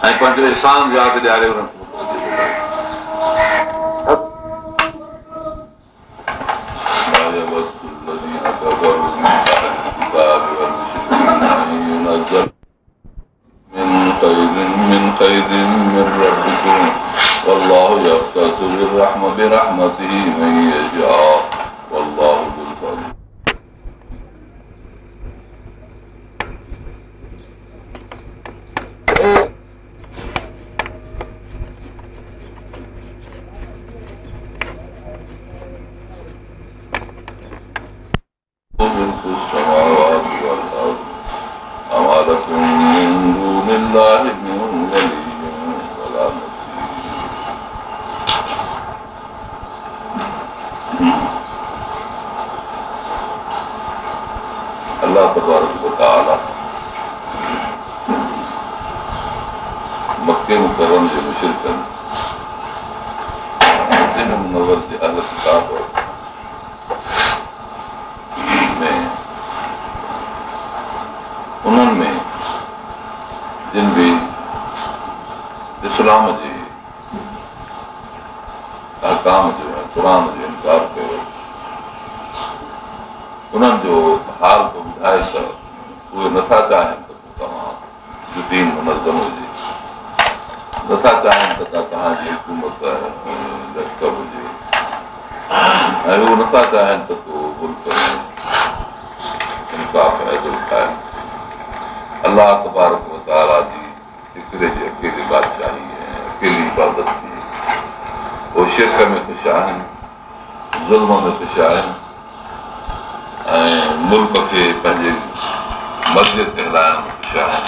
۽ پنهنجو احسان ياد ڏياري انهن کي متوجه ٿو ڪري. ملڪ السماوات والارض وما لڪم من دون الله من ولي ولا نصير. الله تبارڪ وتعالي مڪي مڪرم جي مشرڪن مديني منور جي اهل ڪتاب ۾ انهن ۾ جن به اسلام جي احڪام جو ۽ قرآن جو انڪار ڪيو انهن جو حال ٿو ٻڌائي ته اهي نٿا چاهين ته توهان جو دين منظم هجي، نٿا چاهين ته ڪا توهان جي حڪومت ۽ لشڪر هجي ۽ هو نٿا چاهين ته ڪو ملڪ ۾ انصاف ۽ عدل قائم ٿئي. الله تبارڪ وتعاليٰ جي هڪڙي جي اڪيلي بادشاهي ۽ اڪيلي عبادت ٿئي. هو شرڪ ۾ خوش آهن، ظلم ۾ خوش آهن. ۽ ملڪ کي پنهنجي مرضيء تي هلائڻ ۾ خوش آهن،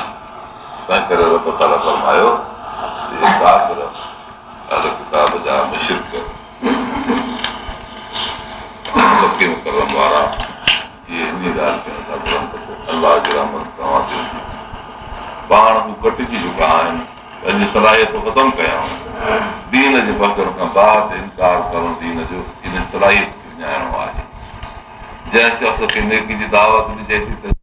تنهنڪري رب تعاليٰ فرمايو ته اهي ڪافر، اهل ڪتاب جا مشرڪ، مڪي مڪرم وارا، اهي انهيء ڳالهه کي نٿا گهرن ته پوء الله جي رحمت توهان تي هجي. پاڻ هو ڪٽجي چڪا آهن. پنهنجي صلاحيت ختم ڪيائون. دين جي پهچڻ کان بعد انڪار ڪرڻ دين جو ان صلاحيت کي وڃائڻو آهي. جنهن شخص کي نيڪي جي دعوت ڏجي ٿي ته.